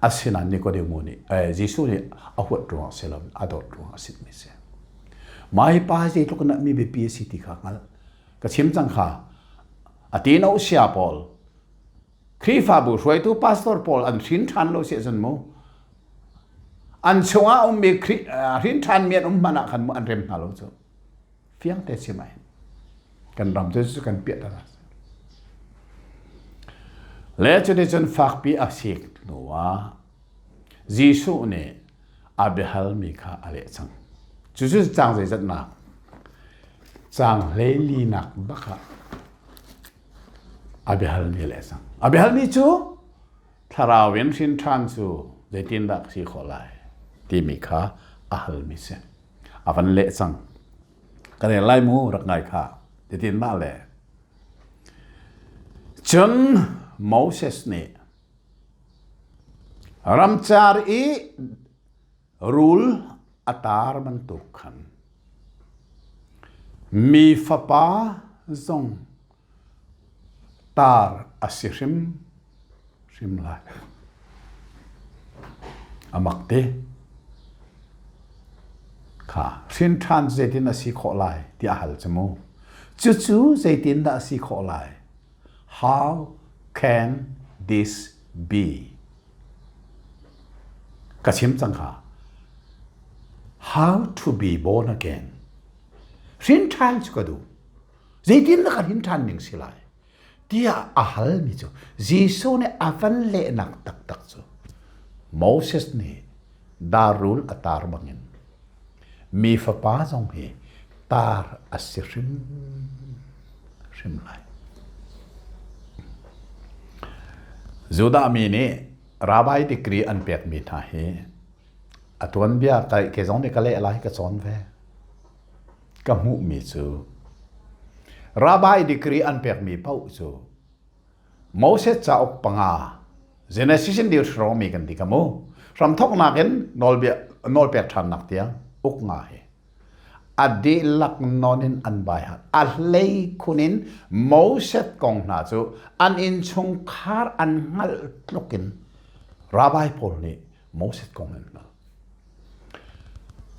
A: Asinain Nikodemu nih eh, Jesuh nih a huat ruangah si lo a dawt ruangah a sitmi si. Mah hi pa hi zeitluk in dah mi biapi a si ti kha hngalh. Ka chim cang kha. A tino sia pawl Khrihfabu hruaitu pastor pawl an hrin ṭhan lo si ahcun mu an chungah ummi hrin ṭhanmi an um hmanh ah khan mu an rem hna lo cu fiang te chim ai kan ram cu cu kan piah ta le cuticun fakpi a sik hnu ah Jesuh nih a biahalmi kha a leh cang cucu caang zeizatnak caang hleilinak bak ah A biahalmi a leh cang. A biahalmi cu thlarau in hrin ṭhan cu zeitindah ka si khawh lai timi kha a halmi si. A van leh cang. Ka rel lai mu rak ngai kha. Zeitindah le? Cun Moses nih ramcar i Rul a tar bantuk khan mi fapa zong tar a si hrim hrim lai. A mak te. Kha hrin ṭhan zeitin a si khawh lai ti a hal cu mu. Cucu zeitindah a si khawh lai? How can this be? Ka chim cang kha. How to be born again. Hrin ṭhan cu ka duh. Zeitin dah ka hrin ṭhan ning si lai? Tiah a halmi cu Jesuh nih a van lehnak taktak cu Moses nih darul a tar bangin mi fapa zong hi tar a si hrim hrim lai. Judah mi nih rabbi degree an pekmi hna hi a tuanbia ke zong nih ka leh lai ka cawn ve. Ka hmuhmi cu rabbi degree an pekmi paoh cu Moses cauk panga Genesis in Deuteronomy kan ti ka mu hramthoknak in nawlbia nawlpek ṭhannak tiang uk nga hi a dihlak non in an bai hat a hlei khun in Moses kong hna cu an innchungkhar an hngalh tluk in rabbi pawl nih Moses kong an hngalh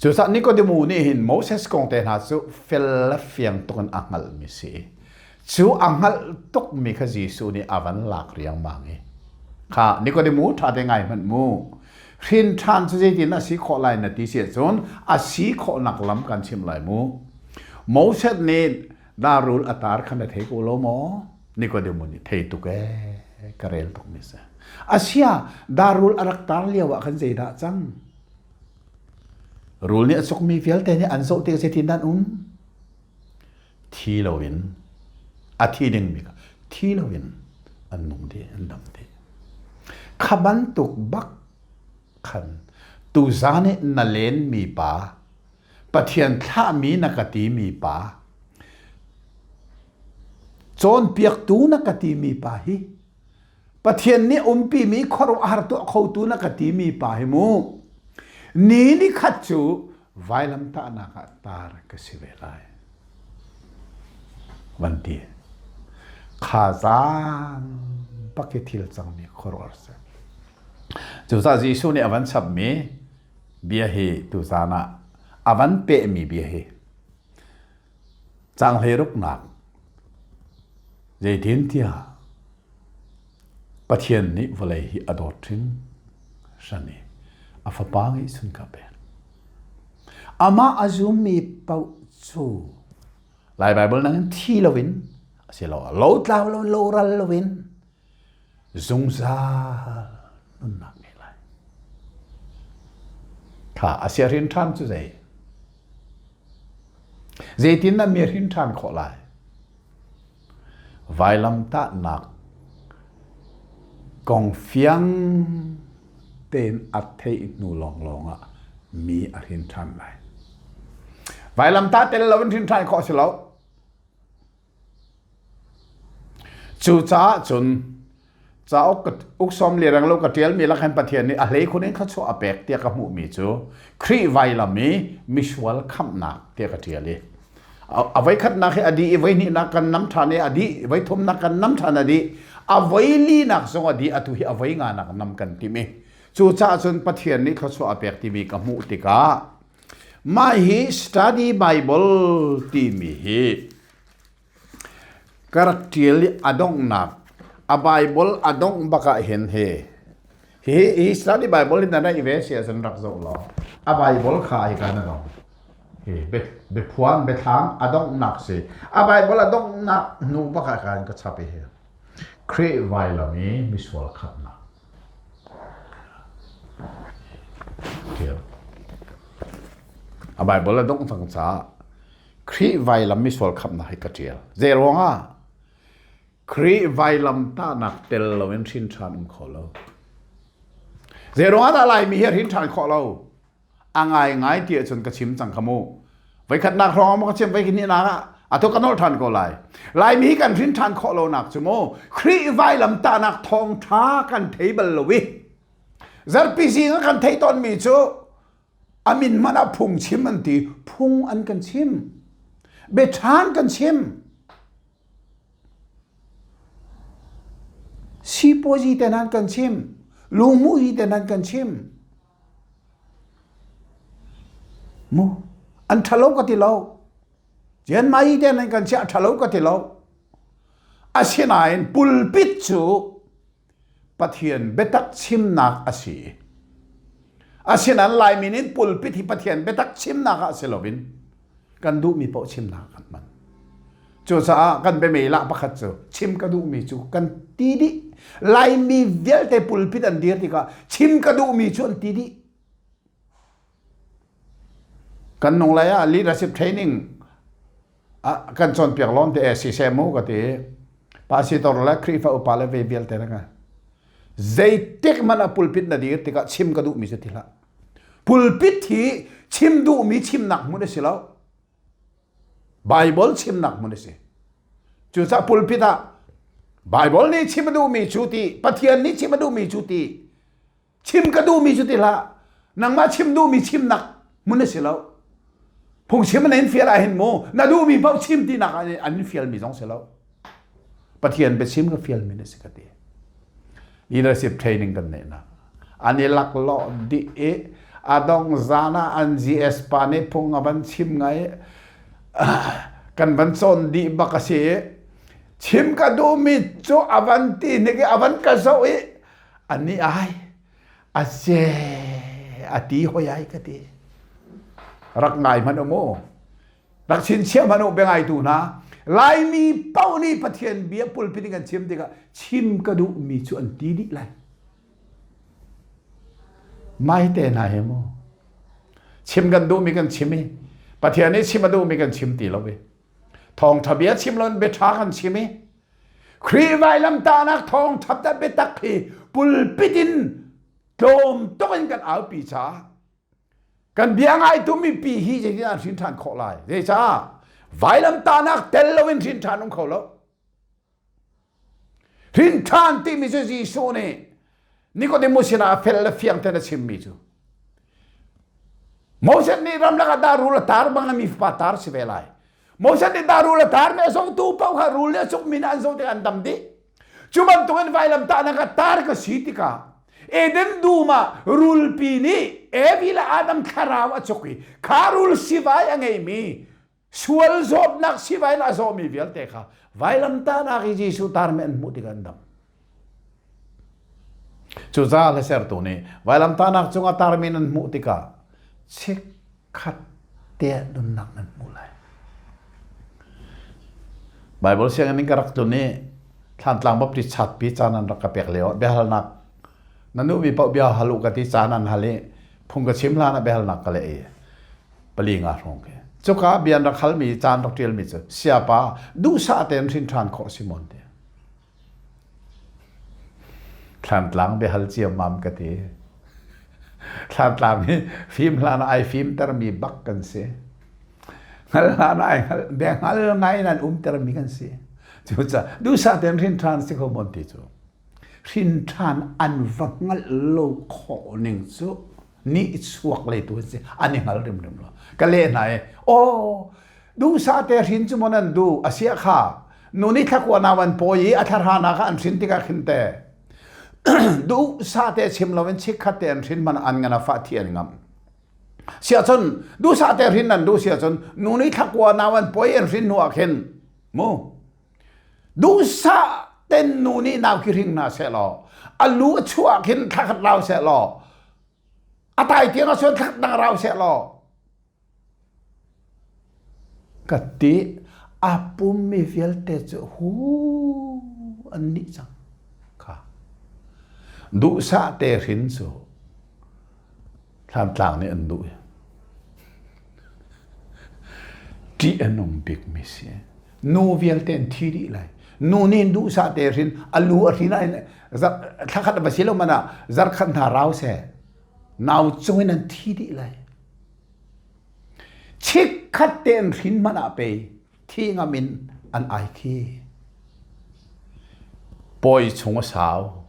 A: Cucaah Nikodemu nih hin Moses kong te hna cu fel le fiang tuk in a hngalhmi si. Cu a hngalh tukmi kha Jesuh nih a van lak riangmang i kha Nikodemu ṭha te ngai hmanh mu. Hrin ṭhan cu zeitin a si khawh lai na ti si ahcun a si khawhnak lam kan chimh lai mu. Moses nih darul a tar kha na thei ko lo maw? Nikodemu nih thei tuk ee ka rel tukmi si. Asia darul a rak tar lio ah khan zeidah cang? Rul nih a cukmi vialte nih an zoh tik zeitin dah an um? Thi loin a thi dingmi kha thi loin an nung dih, an dam dih. Kha bantuk bak khan tuzan i na lenmi pa Pathian thlahmi na ka timi pa cawnpiaktu na ka timi pa hi Pathian nih umpimi khuaruahhar tuah khotu na ka timi pa hi mu ni ni khat cu vailamtahnak ah tar ka si ve lai van ti kha zaan bak i thil cangmi khuaruahhar si cucaah Jesuh nih a van chapmi bia hi tuzaan ah a van pehmi bia hi caang hleiruknak zeitintiah Pathian nih vawlei hi a dawt hringhran i a fapa ngeihchun kha a pek. Amah a zummi paoh cu Lai Baibal nangin thi loin asiloah lotlau loin loral loin zungzal nunnak ngei lai. Kha a sia hrin ṭhan cu zei? Zeitin dah mi hrin ṭhan khawh lai? Vailamtahnak kong fiang tein a theih hnu lawnglawng ah mi a hrin ṭhan lai. Vailamtah tel lo in hrin ṭhan khawh si lo. Cucaah cun cauk uk sawm li reng lo ka ṭialmi lak hin Pathian nih a hlei khun in thluachuah a pek tiah ka hmuhmi cu Khrih vailam i misual khamhnak tiah ka ṭial i a voikhatnak hi a dih i voihnihnak kan nam ṭhan i a dih voithumnak kan nam ṭhan a dih a voilinak zong a dih atu hi a voi nganak nam kan tim i cucaah cun Pathian nih thluachuah a pek timi ka hmuh tikah mah hi study Bible timi hi Ka rak ṭial i a donghnak a Baibal a dongh bak ah hin hi hi hi study Bible hi na neih ve si ahcun rak zoh law a Bible kha hika na dong. Hi biaphuan biathlam a donghnak si. A Bible a donghnak hnu bak ah khan ka chap i hi Khrih vailam i misual khamhnak. Ṭial. A Bible a dongh cang caah Khrih vailam misual khamhnak hi ka ṭial. Zei ruangah? Khrih vailam tahnak tel loin hrin ṭhan um kho lo. Zei ruangah dah Laimi hi hrin ṭhan khawh lo? A ngaingai ti ahcun ka chim cang kha mu. Voikhatnak hrawng ah ka chim, voihnihnak ah atu ka nolh ṭhan ko lai. Laimi hi kan hrin ṭhan khawh lonak cu mu Khrih vailam tahnak thawngṭha kan thei bal lo i zarpi zing ah kan theih tawnmi cu A min hmanh ah phungchim an ti. Phung an kan chim. Biaṭhan kan chim. Sipuazi te nan kan chim. Lungmuhi te nan kan chim. Mu an ṭhalo ka ti lo. Jianmai te nan kan chiah ṭhalo ka ti lo. Asinain pulpit cu Pathian biatak chimnak a si. Asinain Laimi nih pulpit hi Pathian biatak chimnak ah si loin kan duhmi paoh chimnak kan hman. Cucaah kan biameilah pakhat cu chim ka duhmi cu kan ti dih. Laimi vialte pulpit an dir tikah chim ka duhmi cu an ti dih. Kan nung lai ah leadership training kan cawnpiak lawng te siseh mu ka ti. Pastor le Khrihfa upa le ve vialte na ka. Zeitik hmanh ah pulpit na dir tikah chim ka duhmi cu ti hlah. Pulpit hi chim duhmi chimnak hmun a si lo. Bible chimnak hmun a si. Cucaah pulpit ah Bible nih chim a duhmi cu ti, Pathian nih chim a duhmi cu ti, Chim ka duhmi cu ti hlah. Nangmah chim duhmi chimnak hmun a si lo. Phungchim an in fial ah hin mu na duhmi paoh chim tinak an in fialmi zong si lo. Pathian biachim ka fialmi na si ka ti. Leadership training kan neih nak. An i laklawh dih i a dong zan ah an GS pa nih phung a van chim ngai kan van cawn dih bak a si i chim ka duhmi cu a van ti hnik i a van ka zoh i Ani ai a ze a ti hoi ai ka ti. Rak ngai hmanh u mu. Rak chinchiah hmanh u biangai tu hna. Laimi paoh nih Pathian bia pulpit in kan chim tikah chim ka duhmi cu an ti dih lai. Mai te hna he mu. Chim kan duhmi kan chim i Pathian nih chim a duhmi kan chim ti lo i thawngṭha bia chim lo in bia ṭha kan chim i Khrih vailamtahnak thawngṭha dah biatak hi pulpit in tlawm tuk in kan aupi caah kan bia ngaitu mipi hi zeitin an hrin ṭhan khawh lai zeicah vailamtahnak tel loin hrin ṭhan um kho lo hrin ṭhan timi cu Jesuh nih Nicodemus sinah a fel le fiang tein a chimmi cu Moses nih ramlak ah dah rul a tar bang na mi fapa tar si ve lai Moses nih dah rul a tar mi a zohtu paoh kha rul nih a cukmi nih an zoh tikah an dam dih. Cu bantukin vailamtahnak ah tar ka si tikah Eden dum ah rulpi nih Evi le Adam thlarau a cuk i kha rul sivai a ngeimi sual zawtnak sivai in a zawmi vialte kha vailamtahnak i Jesuh tarmi an hmuh tikah an dam. Cucaah hlasertu nih vailamtahnak cungah tarmi nan hmuh tikah chikkhat te nunnak nan hmu lai. Bible sianginn in ka rak tlun i Thlantlang Baptist chatpi caan an rak ka pek lio biahalnak na nuhmi paoh bia hal u ka ti caan an hal i phung ka chim hlan ah biahalnak ka leh i pali nga hrawng khi cuka bia an rak halmi caan rak ṭialmi cu siapa duhsah tein hrin ṭhan khawh si mawn ti Thlantlang biahal ciammam ka ti. Thlantlang hi fim hlan ah ai fimtermi bak kan si. Hngal hlan ah ai hngal, bia hngal ngai in an umtermi kan si. Cucaah duhsah tein hrin ṭhan si kho maw ti cu hrin ṭhan an va hngalh lo khawh ning cu nih chuak lei tu an si an i hngal rimrim lo. Ka leh hna i aw duhsah te hrin cu maw nan duh a siah kha nu nih thlakua nau an pawi i a thlarha na kha an hrin tikah khin te duhsah te chim loin chikkhat te an hrin hmanh an ngan a fah thi an ngamh. Siahcun duhsah te hrin nan duh siahcun nu nih thlakua nau an poi an hrin hnu ah khin mu duhsah ten nu nih nau khi hring hna seh law a lu a chuah khin thlakhat rau seh law a tai tiang a suan thlakhat dang rau seh law ka ti a pummi vialte cu hu an nih cang kha duhsah te hrin cu Thlantlang nih an duh i ṭih a nung bikmi si. Nu vialte an thi dih lai. Nu nih duhsah te hrin a lu a hrin ah thlakhat va si lo man ah zarkhat hna rau seh. Nau cung in an thi dih lai. Chikkhat te an hrin hmanh ah pei thi ngam in an ai khi. Pawi chung a sau.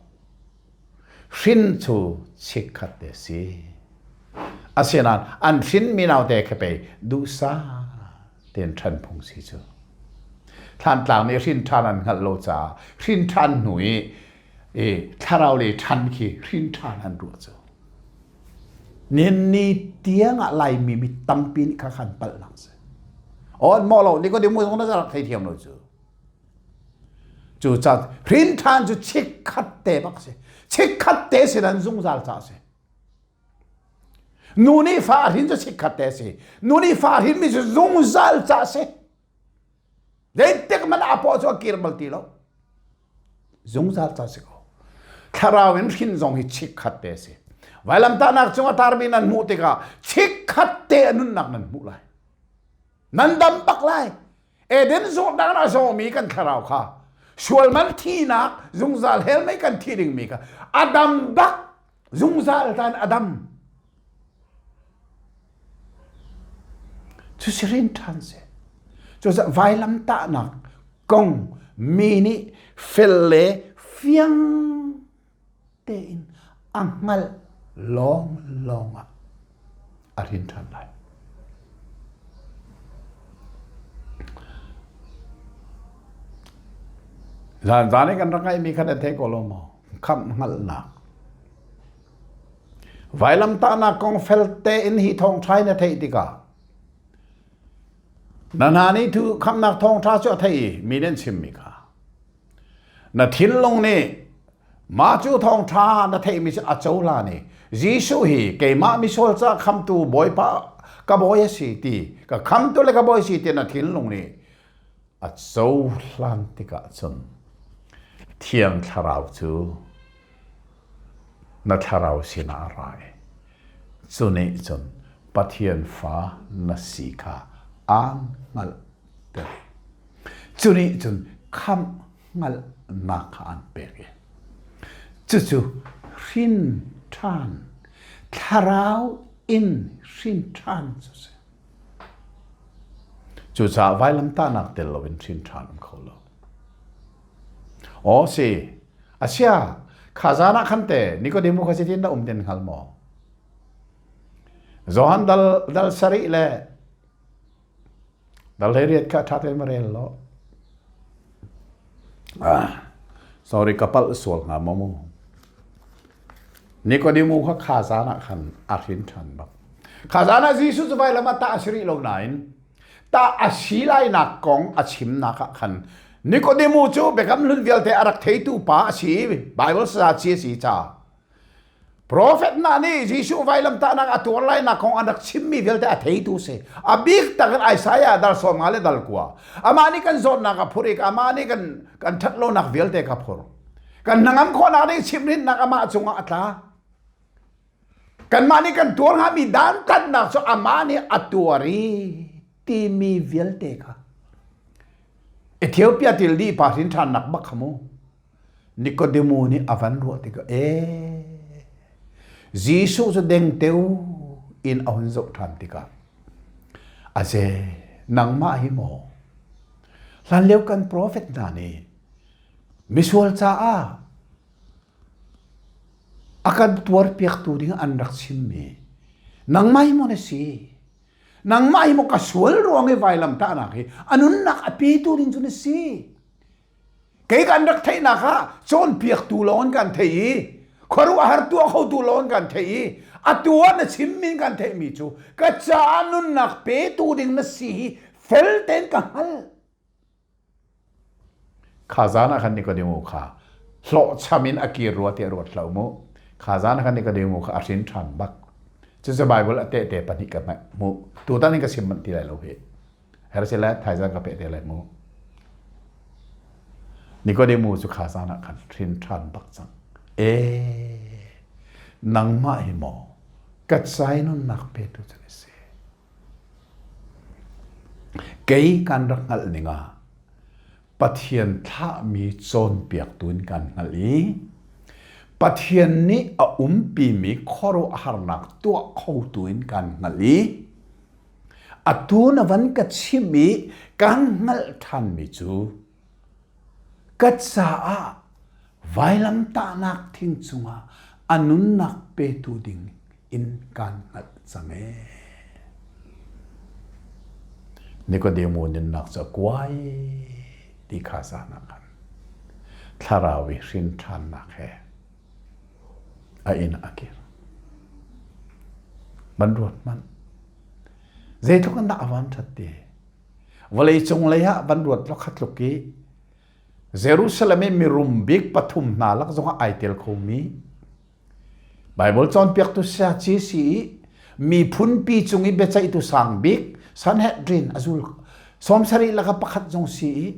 A: Hrin cu chikkhat te si. Asinain an hrinmi naute kha pei duhsah tein ṭhan phung si cu. Thlantlang nih hrin ṭhan an hngalh lo caah hrin ṭhan hnu i, i thlarau le ṭhan khi hrin ṭhan an ruah cu. Nihin ni tiang ah Laimi mi tampi nih kha khan palh lang si. Aw an mawh lo, Nikodemu zong na rak theithiam lo cu. Cucaah hrin ṭhan cu chikkhat te bak si. Chikkhat te sin an zungzal ca si. Nu nih fa a hrin cu chikkhat te si. Nu nih fa a hrinmi cu zungzal ca si. Zeitik hmanh a paw cu a kir bal ti lo. Zungzal ca si ko. Thlarau in hrin zong hi chikkhat te si. Vailamtahnak cung a tarmi nan hmuh tikah chikkhat te a nunnak nan hmuh lai. Nan dam bak lai. Eden zawtnak a zawmi kan thlarau kha sualman thinak zungzal hell mei kan thi dingmi kha a dam bak zungzal tan a dam cu si rin ṭhan si cu vailam tahnak kong mi nih fel le fiang tein a hngalh lawnglawng ah a hrin ṭhan lai. Zan zan i kan rak ngaihmi kha na thei ko lo maw? Khamh hngalhnak. Vailamtahnak kong fel tein hi thawngṭha in na theih tikah na hna nih thu khamhnak thawngṭha cu a theih i mi nih an chimmi kha Na thinlung nih mah cu thawngṭha na theihmi cu a cohlan i Jesuh hi keimah misual ca khamtu Bawipa ka bawi a si ti ka khamtu le ka bawi si ti na thinlung nih a cohlan tikah cun Thiang Thlarau cu na thlarau sinah a ra i cu nih cun Pathian fa na si kha aan hngalhter. Cu nih cun khamh hngalhnak kha an pek i cucu hrin ṭhan thlarau in hrin ṭhan cu si. Cucaah vailamtahnak tel loin hrin ṭhan um kho lo. Aw si, asia, kha zan ah khan te Nikodemu kha zeitin dah um tin hngal maw? Johan dal dal sarih le Dal hleiriat kha ṭha tein va rel law. Ah, sorry ka palh sual hnga maw mu. Nikodemu kha kha zan ah khan a hrin ṭhan bak. Kha zan ah Jesuh cu vailam ah tah a si rih lo nain tah a si lainak kong a chimnak ah khan Nikodemu cu biakam hlun vialte a rak theitu pa a si i Bible sazaci a si caah Profet hna nih Jesuh vailamtahnak a tuar lainak kong an rak chimmi vialte a theitu si. A bik tak in Isaiah dal 50 le dal kua. Amah nih kan zawtnak a phur i amah nih kan kan ṭhatlonak vialte ka phur. Kan hnangam khawhnak ding chimhrinnak amah cungah a tla. Kanmah nih kan tuar hngami dantatnak cu amah nih a tuar i timi vialte kha. Ethiopia til dih pa hrin ṭhannak bak kha mu. Nikodemu nih a van ruah tikah ee Jesuh cu dengteo in a hun zoh ṭhan tikah aze nangmah hi maw? Hlanlio kan profet hna nih misual caah a kan tuarpiaktu ding an rak chimmi nangmah hi maw na si? Nangmah hi maw ka sual ruang i vailamtahnak hi a nunnak a petu ding cu na si? Kei kan rak theihnak ah cawnpiaktu lawng in kan theih i khuaruahhar tuah khotu lawng in kan theih i atu ah na chimmi kan theihmi cu ka caah nunnak petu ding na si hi fel tein ka hngalh. Kha zan ah khan Nikodemu kha hlawhcham in a kir rua tiah ruat hlah mu. Kha zan ah khan Nikodemu kha a hrin ṭhan bak. Cucu Baibal a tehte pahnih ka hmuh. Tutan in ka chim manh ti lai lo hih. Her si le thaizang ka peh te lai mu. Nikodemu cu kha zan ah khan hrin ṭhan bak cang. E nangmah hi maw ka cai nunnak petu cu na si. Kei kan rak hngalh ning ah Pathian thlahmi cawnpiaktu in kan hngalh i Pathian nih a umpimi khuaruahharnak tuah khotu in kan hngalh i Atu na van ka chimh i kan hngalh ṭhanmi cu ka caah vailamtahnak thing cungah a nunnak petu ding in kaan hngalh cang ee. Nikodemu nunnak cu a kuai ti kha zan ah khan thlarau i hrin ṭhannak he a inn ah a kir. Van ruat hmanh. Zeitluk in dah a van ṭhat ti? Vawlei cung lei ah van ruat law kha tluk i Jerusalem i mirum bik pathum hna lak zongah ai tel khomi Baibal cawnpiaktu saci si i miphunpi cung i biaceihtu sang bik Sanhedrin a zul sawmsarih laka pakhat zong si i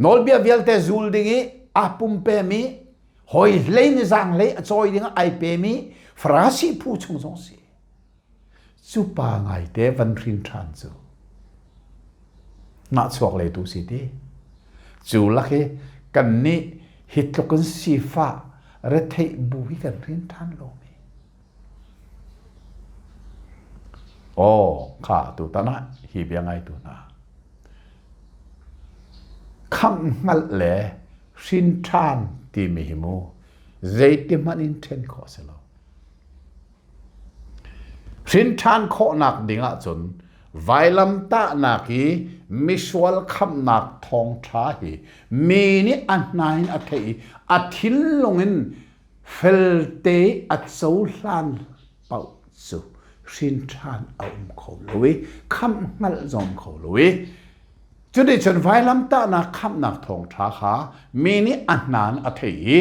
A: nawlbia vialte zul ding i aa pumpemi hawi hlei ni zaang hlei a cawi ding ah ai pemi Farasi phu chung zong si. Cu pa ngaite van hrin ṭhan cu nahchuak leitu si ti. Cu lak hi kannih hi tluk in sifah retheih bu hi kan hrin ṭhan lomi. Aw, kha tutan ah hi bia ngaitu hna. Khamh hngalh le hrin ṭhan timi hi mu zeitihmanh in ṭhen khawh a si lo. Hrin ṭhan khawhnak ding ahcun vailamtahnak i misual khamhnak thawngṭha hi mi nih a hna in a theih i a thinlung in felte a cohlan paoh cu hrin ṭhan a um kho lo i khamh hngalh zong kho lo i Cuticun vailamtahnak khamhnak thawngṭha kha mi nih a hnan a theih i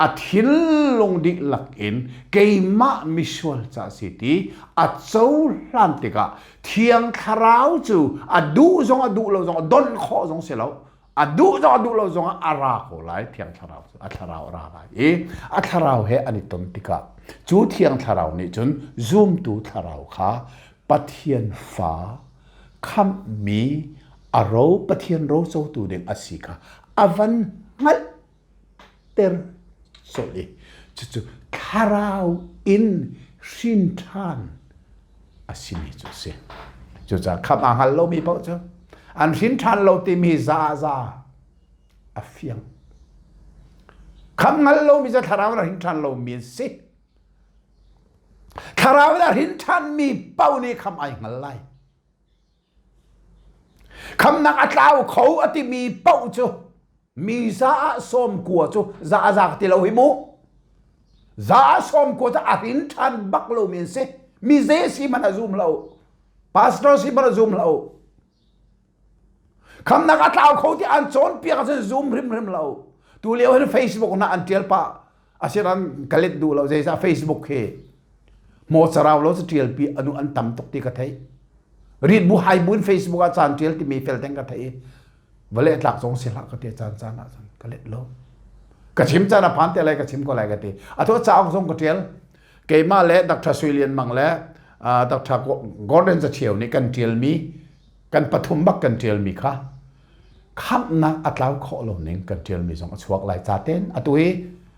A: a thinlung dihlak in keimah misual ca si ti a cohlan tikah Thiang Thlarau cu a duh zong a duh lo zong a donh khawh zong si lo a duh zong a duh lo zong ah a ra ko lai Thiang Thlarau cu a thlarau a ra lai i a thlarau he an i ton tikah cu Thiang Thlarau nih cun zumtu thlarau kha Pathian fa khamhmi a ro Pathian ro cotu ding a si kha a van hngalhter colh i cucu thlarau in hrin ṭhan a simi cu a si. Cucaah khamh aa hngal lomi paoh cu an hrin ṭhan lo timi za za a fiang. Khamh hngal lomi cu thlarau in a hrin ṭhan lomi an si. Thlarau in a hrin ṭhanmi paoh nih khamh ai hngal lai. Khamnak a tlau kho a timi paoh cu mi za ah sawm kua cu za a zaak ti lo hi mu. Za ah sawm kua cu a hrin ṭhan bak lomi an si. Mi zei si hmanh a zum lo. Pastor si hmanh a zum lo. Khamnak a tlau kho ti an cawnpiak ahcun zum hrimhrim lo. Tu lio hin Facebook hna an ṭial pah. Asinain ka let duh lo zeicah Facebook hi maw carau lo cu ṭial pi anu an tam tuk ti ka theih. Rit bu hai bu in Facebook ah caan ṭial timi fel teng ka theih i vale tlak zong si hlah ka ti caan caan ah cun ka let lo. Ka chim caan a phan te lai ka chim ko lai ka ti. Atu cauk zong ka ṭial. Keimah le Dr. Sui Lian Mang le Dr. Gordon Zachiau nih kan ṭialmi kan pathum bak kan ṭialmi kha khamhnak a tlau khawh lo ning kan ṭialmi zong a chuak lai ca ten atu hi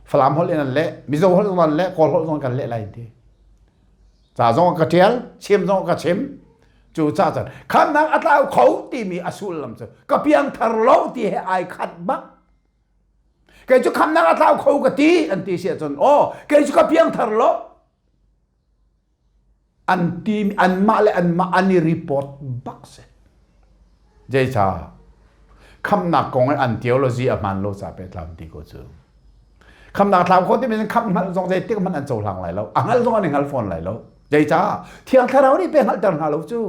A: Falam holh in an leh Mizo holh zong an leh Kawl holh zong kan leh lai ti ca zong ka ṭial chim zong ka chim. Cu ca cun khamnak a tlau kho timi a sullam cu ka piangthar lo ti he ai khat bak. Kei cu khamnak a tlau kho ka ti an ti si ahcun aw kei cu ka piangthar lo an ti anmah le anmah an i report bak si. Zeica khamnak kong i an theology a hmaan lo ca pe tlam ti ko cu. Khamnak thlau kho timi khamh hngalh zong zeitik hmanh an cohlang lai lo. A hngalh zong an i hngal fawn lai lo. Zeicah? Thiang Thlarau nih pe hngalhter hna lo cu.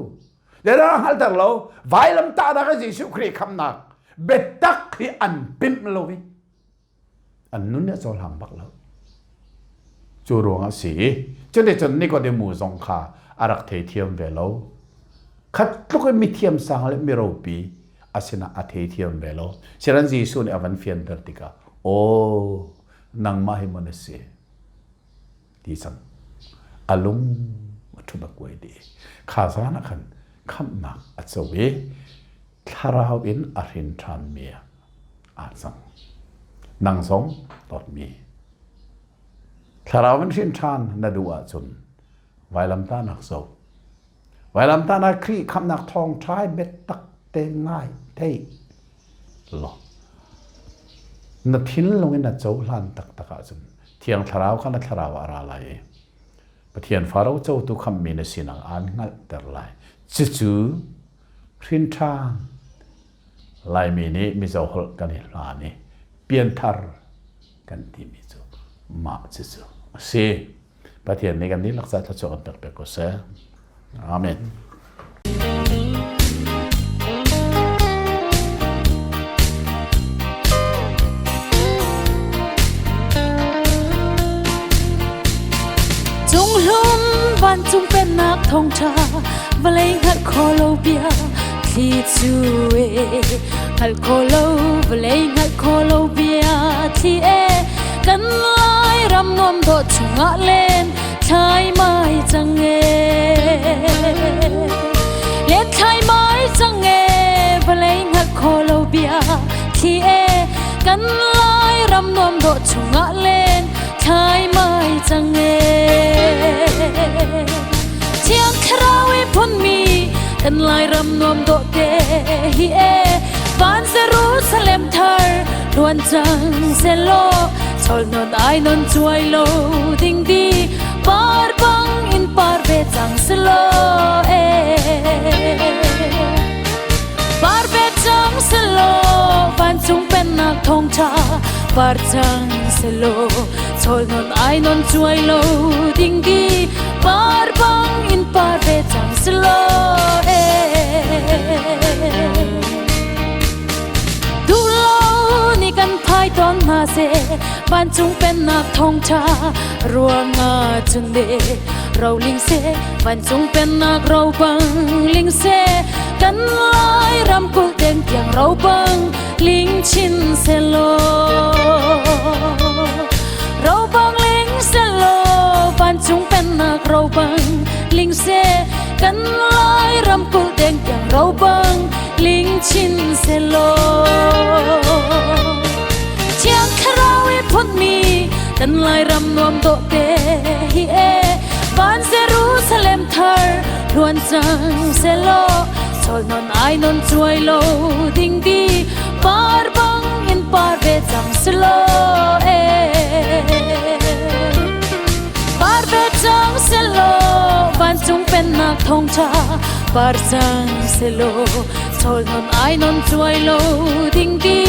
A: Zeirang hngalhter lo. Vailamtahnak i Jesuh Khrih khamnak biatak hi an pimh lo i an nun nih a cohlang bak lo. Cu ruangah si. Cuticun Nikodemu zong kha a rak theithiam ve lo. Khat tluk in mithiam sang le miropi a sinah a theithiam ve lo. Siran Jesuh nih a van fianter tikah, aw, nangmah hi maw na si? Ti cang. A lung a ṭhut a kuai dih. Kha zan ah khan khamhnak a co i thlarau in a hrin ṭhanmi aa cang. Nang zong dawtmi. Thlarau in hrin ṭhan na duh ahcun vailamtahnak zoh. Vailamtahnak Khrih khamhnak thawngṭha biatak te ngai thei law na thinlung in na cohlan taktak ahcun Thiang Thlarau kha na thlarau ah a ra lai i Pathian fa rocotu khamhmi na sinak aan hngalhter lai. Cucu hrin ṭhan Laimi nih Mizo holh kan i hlan i pianthar kan timi cu mah cucu a si. Pathian nih kan dihlak ca thluachuah kan pek pek ko seh. Amen.
B: Cunghlum vancung pennak thawngṭha vawlei hngalh kho lo bia thli cu e hngalh kho lo vawlei hngalh kho lo bia thli e kan lai ram nuam dawh chungah len thlai mai cang e len thlai mai cang e vawlei hngalh kho lo bia thli e kan lai ram nuam dawh chungah len thlai mai cang e Thiang Thlarau i phunmi kan Lairam nuam dawh te hi e van Jerusalem thar luan cang selaw chol non ai non chuai lo ding di par bang in par ve cang selaw e par ve cang selaw vancung pennak thawngtha par cang selaw chol non ai non chuai lo ding di par bang in par ve cang selaw e duh lo ni kan phai ton hna se vancung pennak thawngtha ruangah cun de roling se vancung pennak ro bang ling se kan lai ram kul deng tiang ro bang ling chin se lo ro bang ling se lo vancung pennak ro bang ling se kan lai ram kul deng tiang ro bang ling chin se lo Thiang Thlarau i phunmi kan Lairam nuam dawh te hi e van Jerusalem thar hluan cang selaw chol non ai non chuai lo ding di par bang in par ve cang selaw e par ve cang selaw vancung pennak thawngtha par cang selaw chol non ai non chuai lo ding di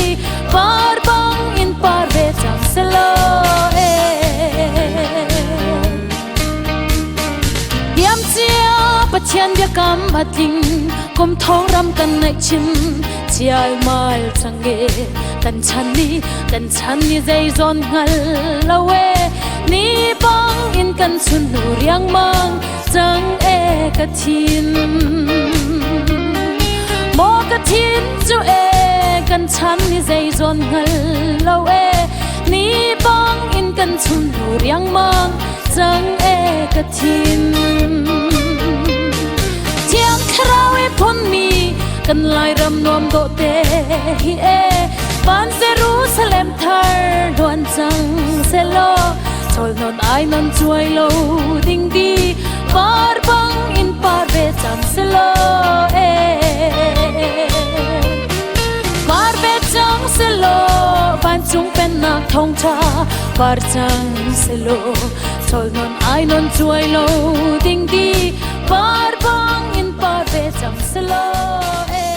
B: par bang in par ve cang selaw e Diam cia Pathian biakam a tling kum thong ram kan ngaih chin chial mal cang e kan chan ni kan chan ni zei zawn hngal lo e ni bang in kan chun nu riangmang cang e ka thin maw ka thin cu e kan chan ni zei zawn hngal lo e ni bang in kan chun nu riangmang cang e ka thin Thiang Thlarau i phunmi kan Lairam nuam dawh te hi e van Jerusalem thar luan cang selaw chol non ai non chuai lo ding di par bang in. Par ve cang selaw eh. Par ve cang selaw vancung pennak thawngṭha par cang selaw Chol non ai non chuai lo ding di par bang in par ve cang selaw eh.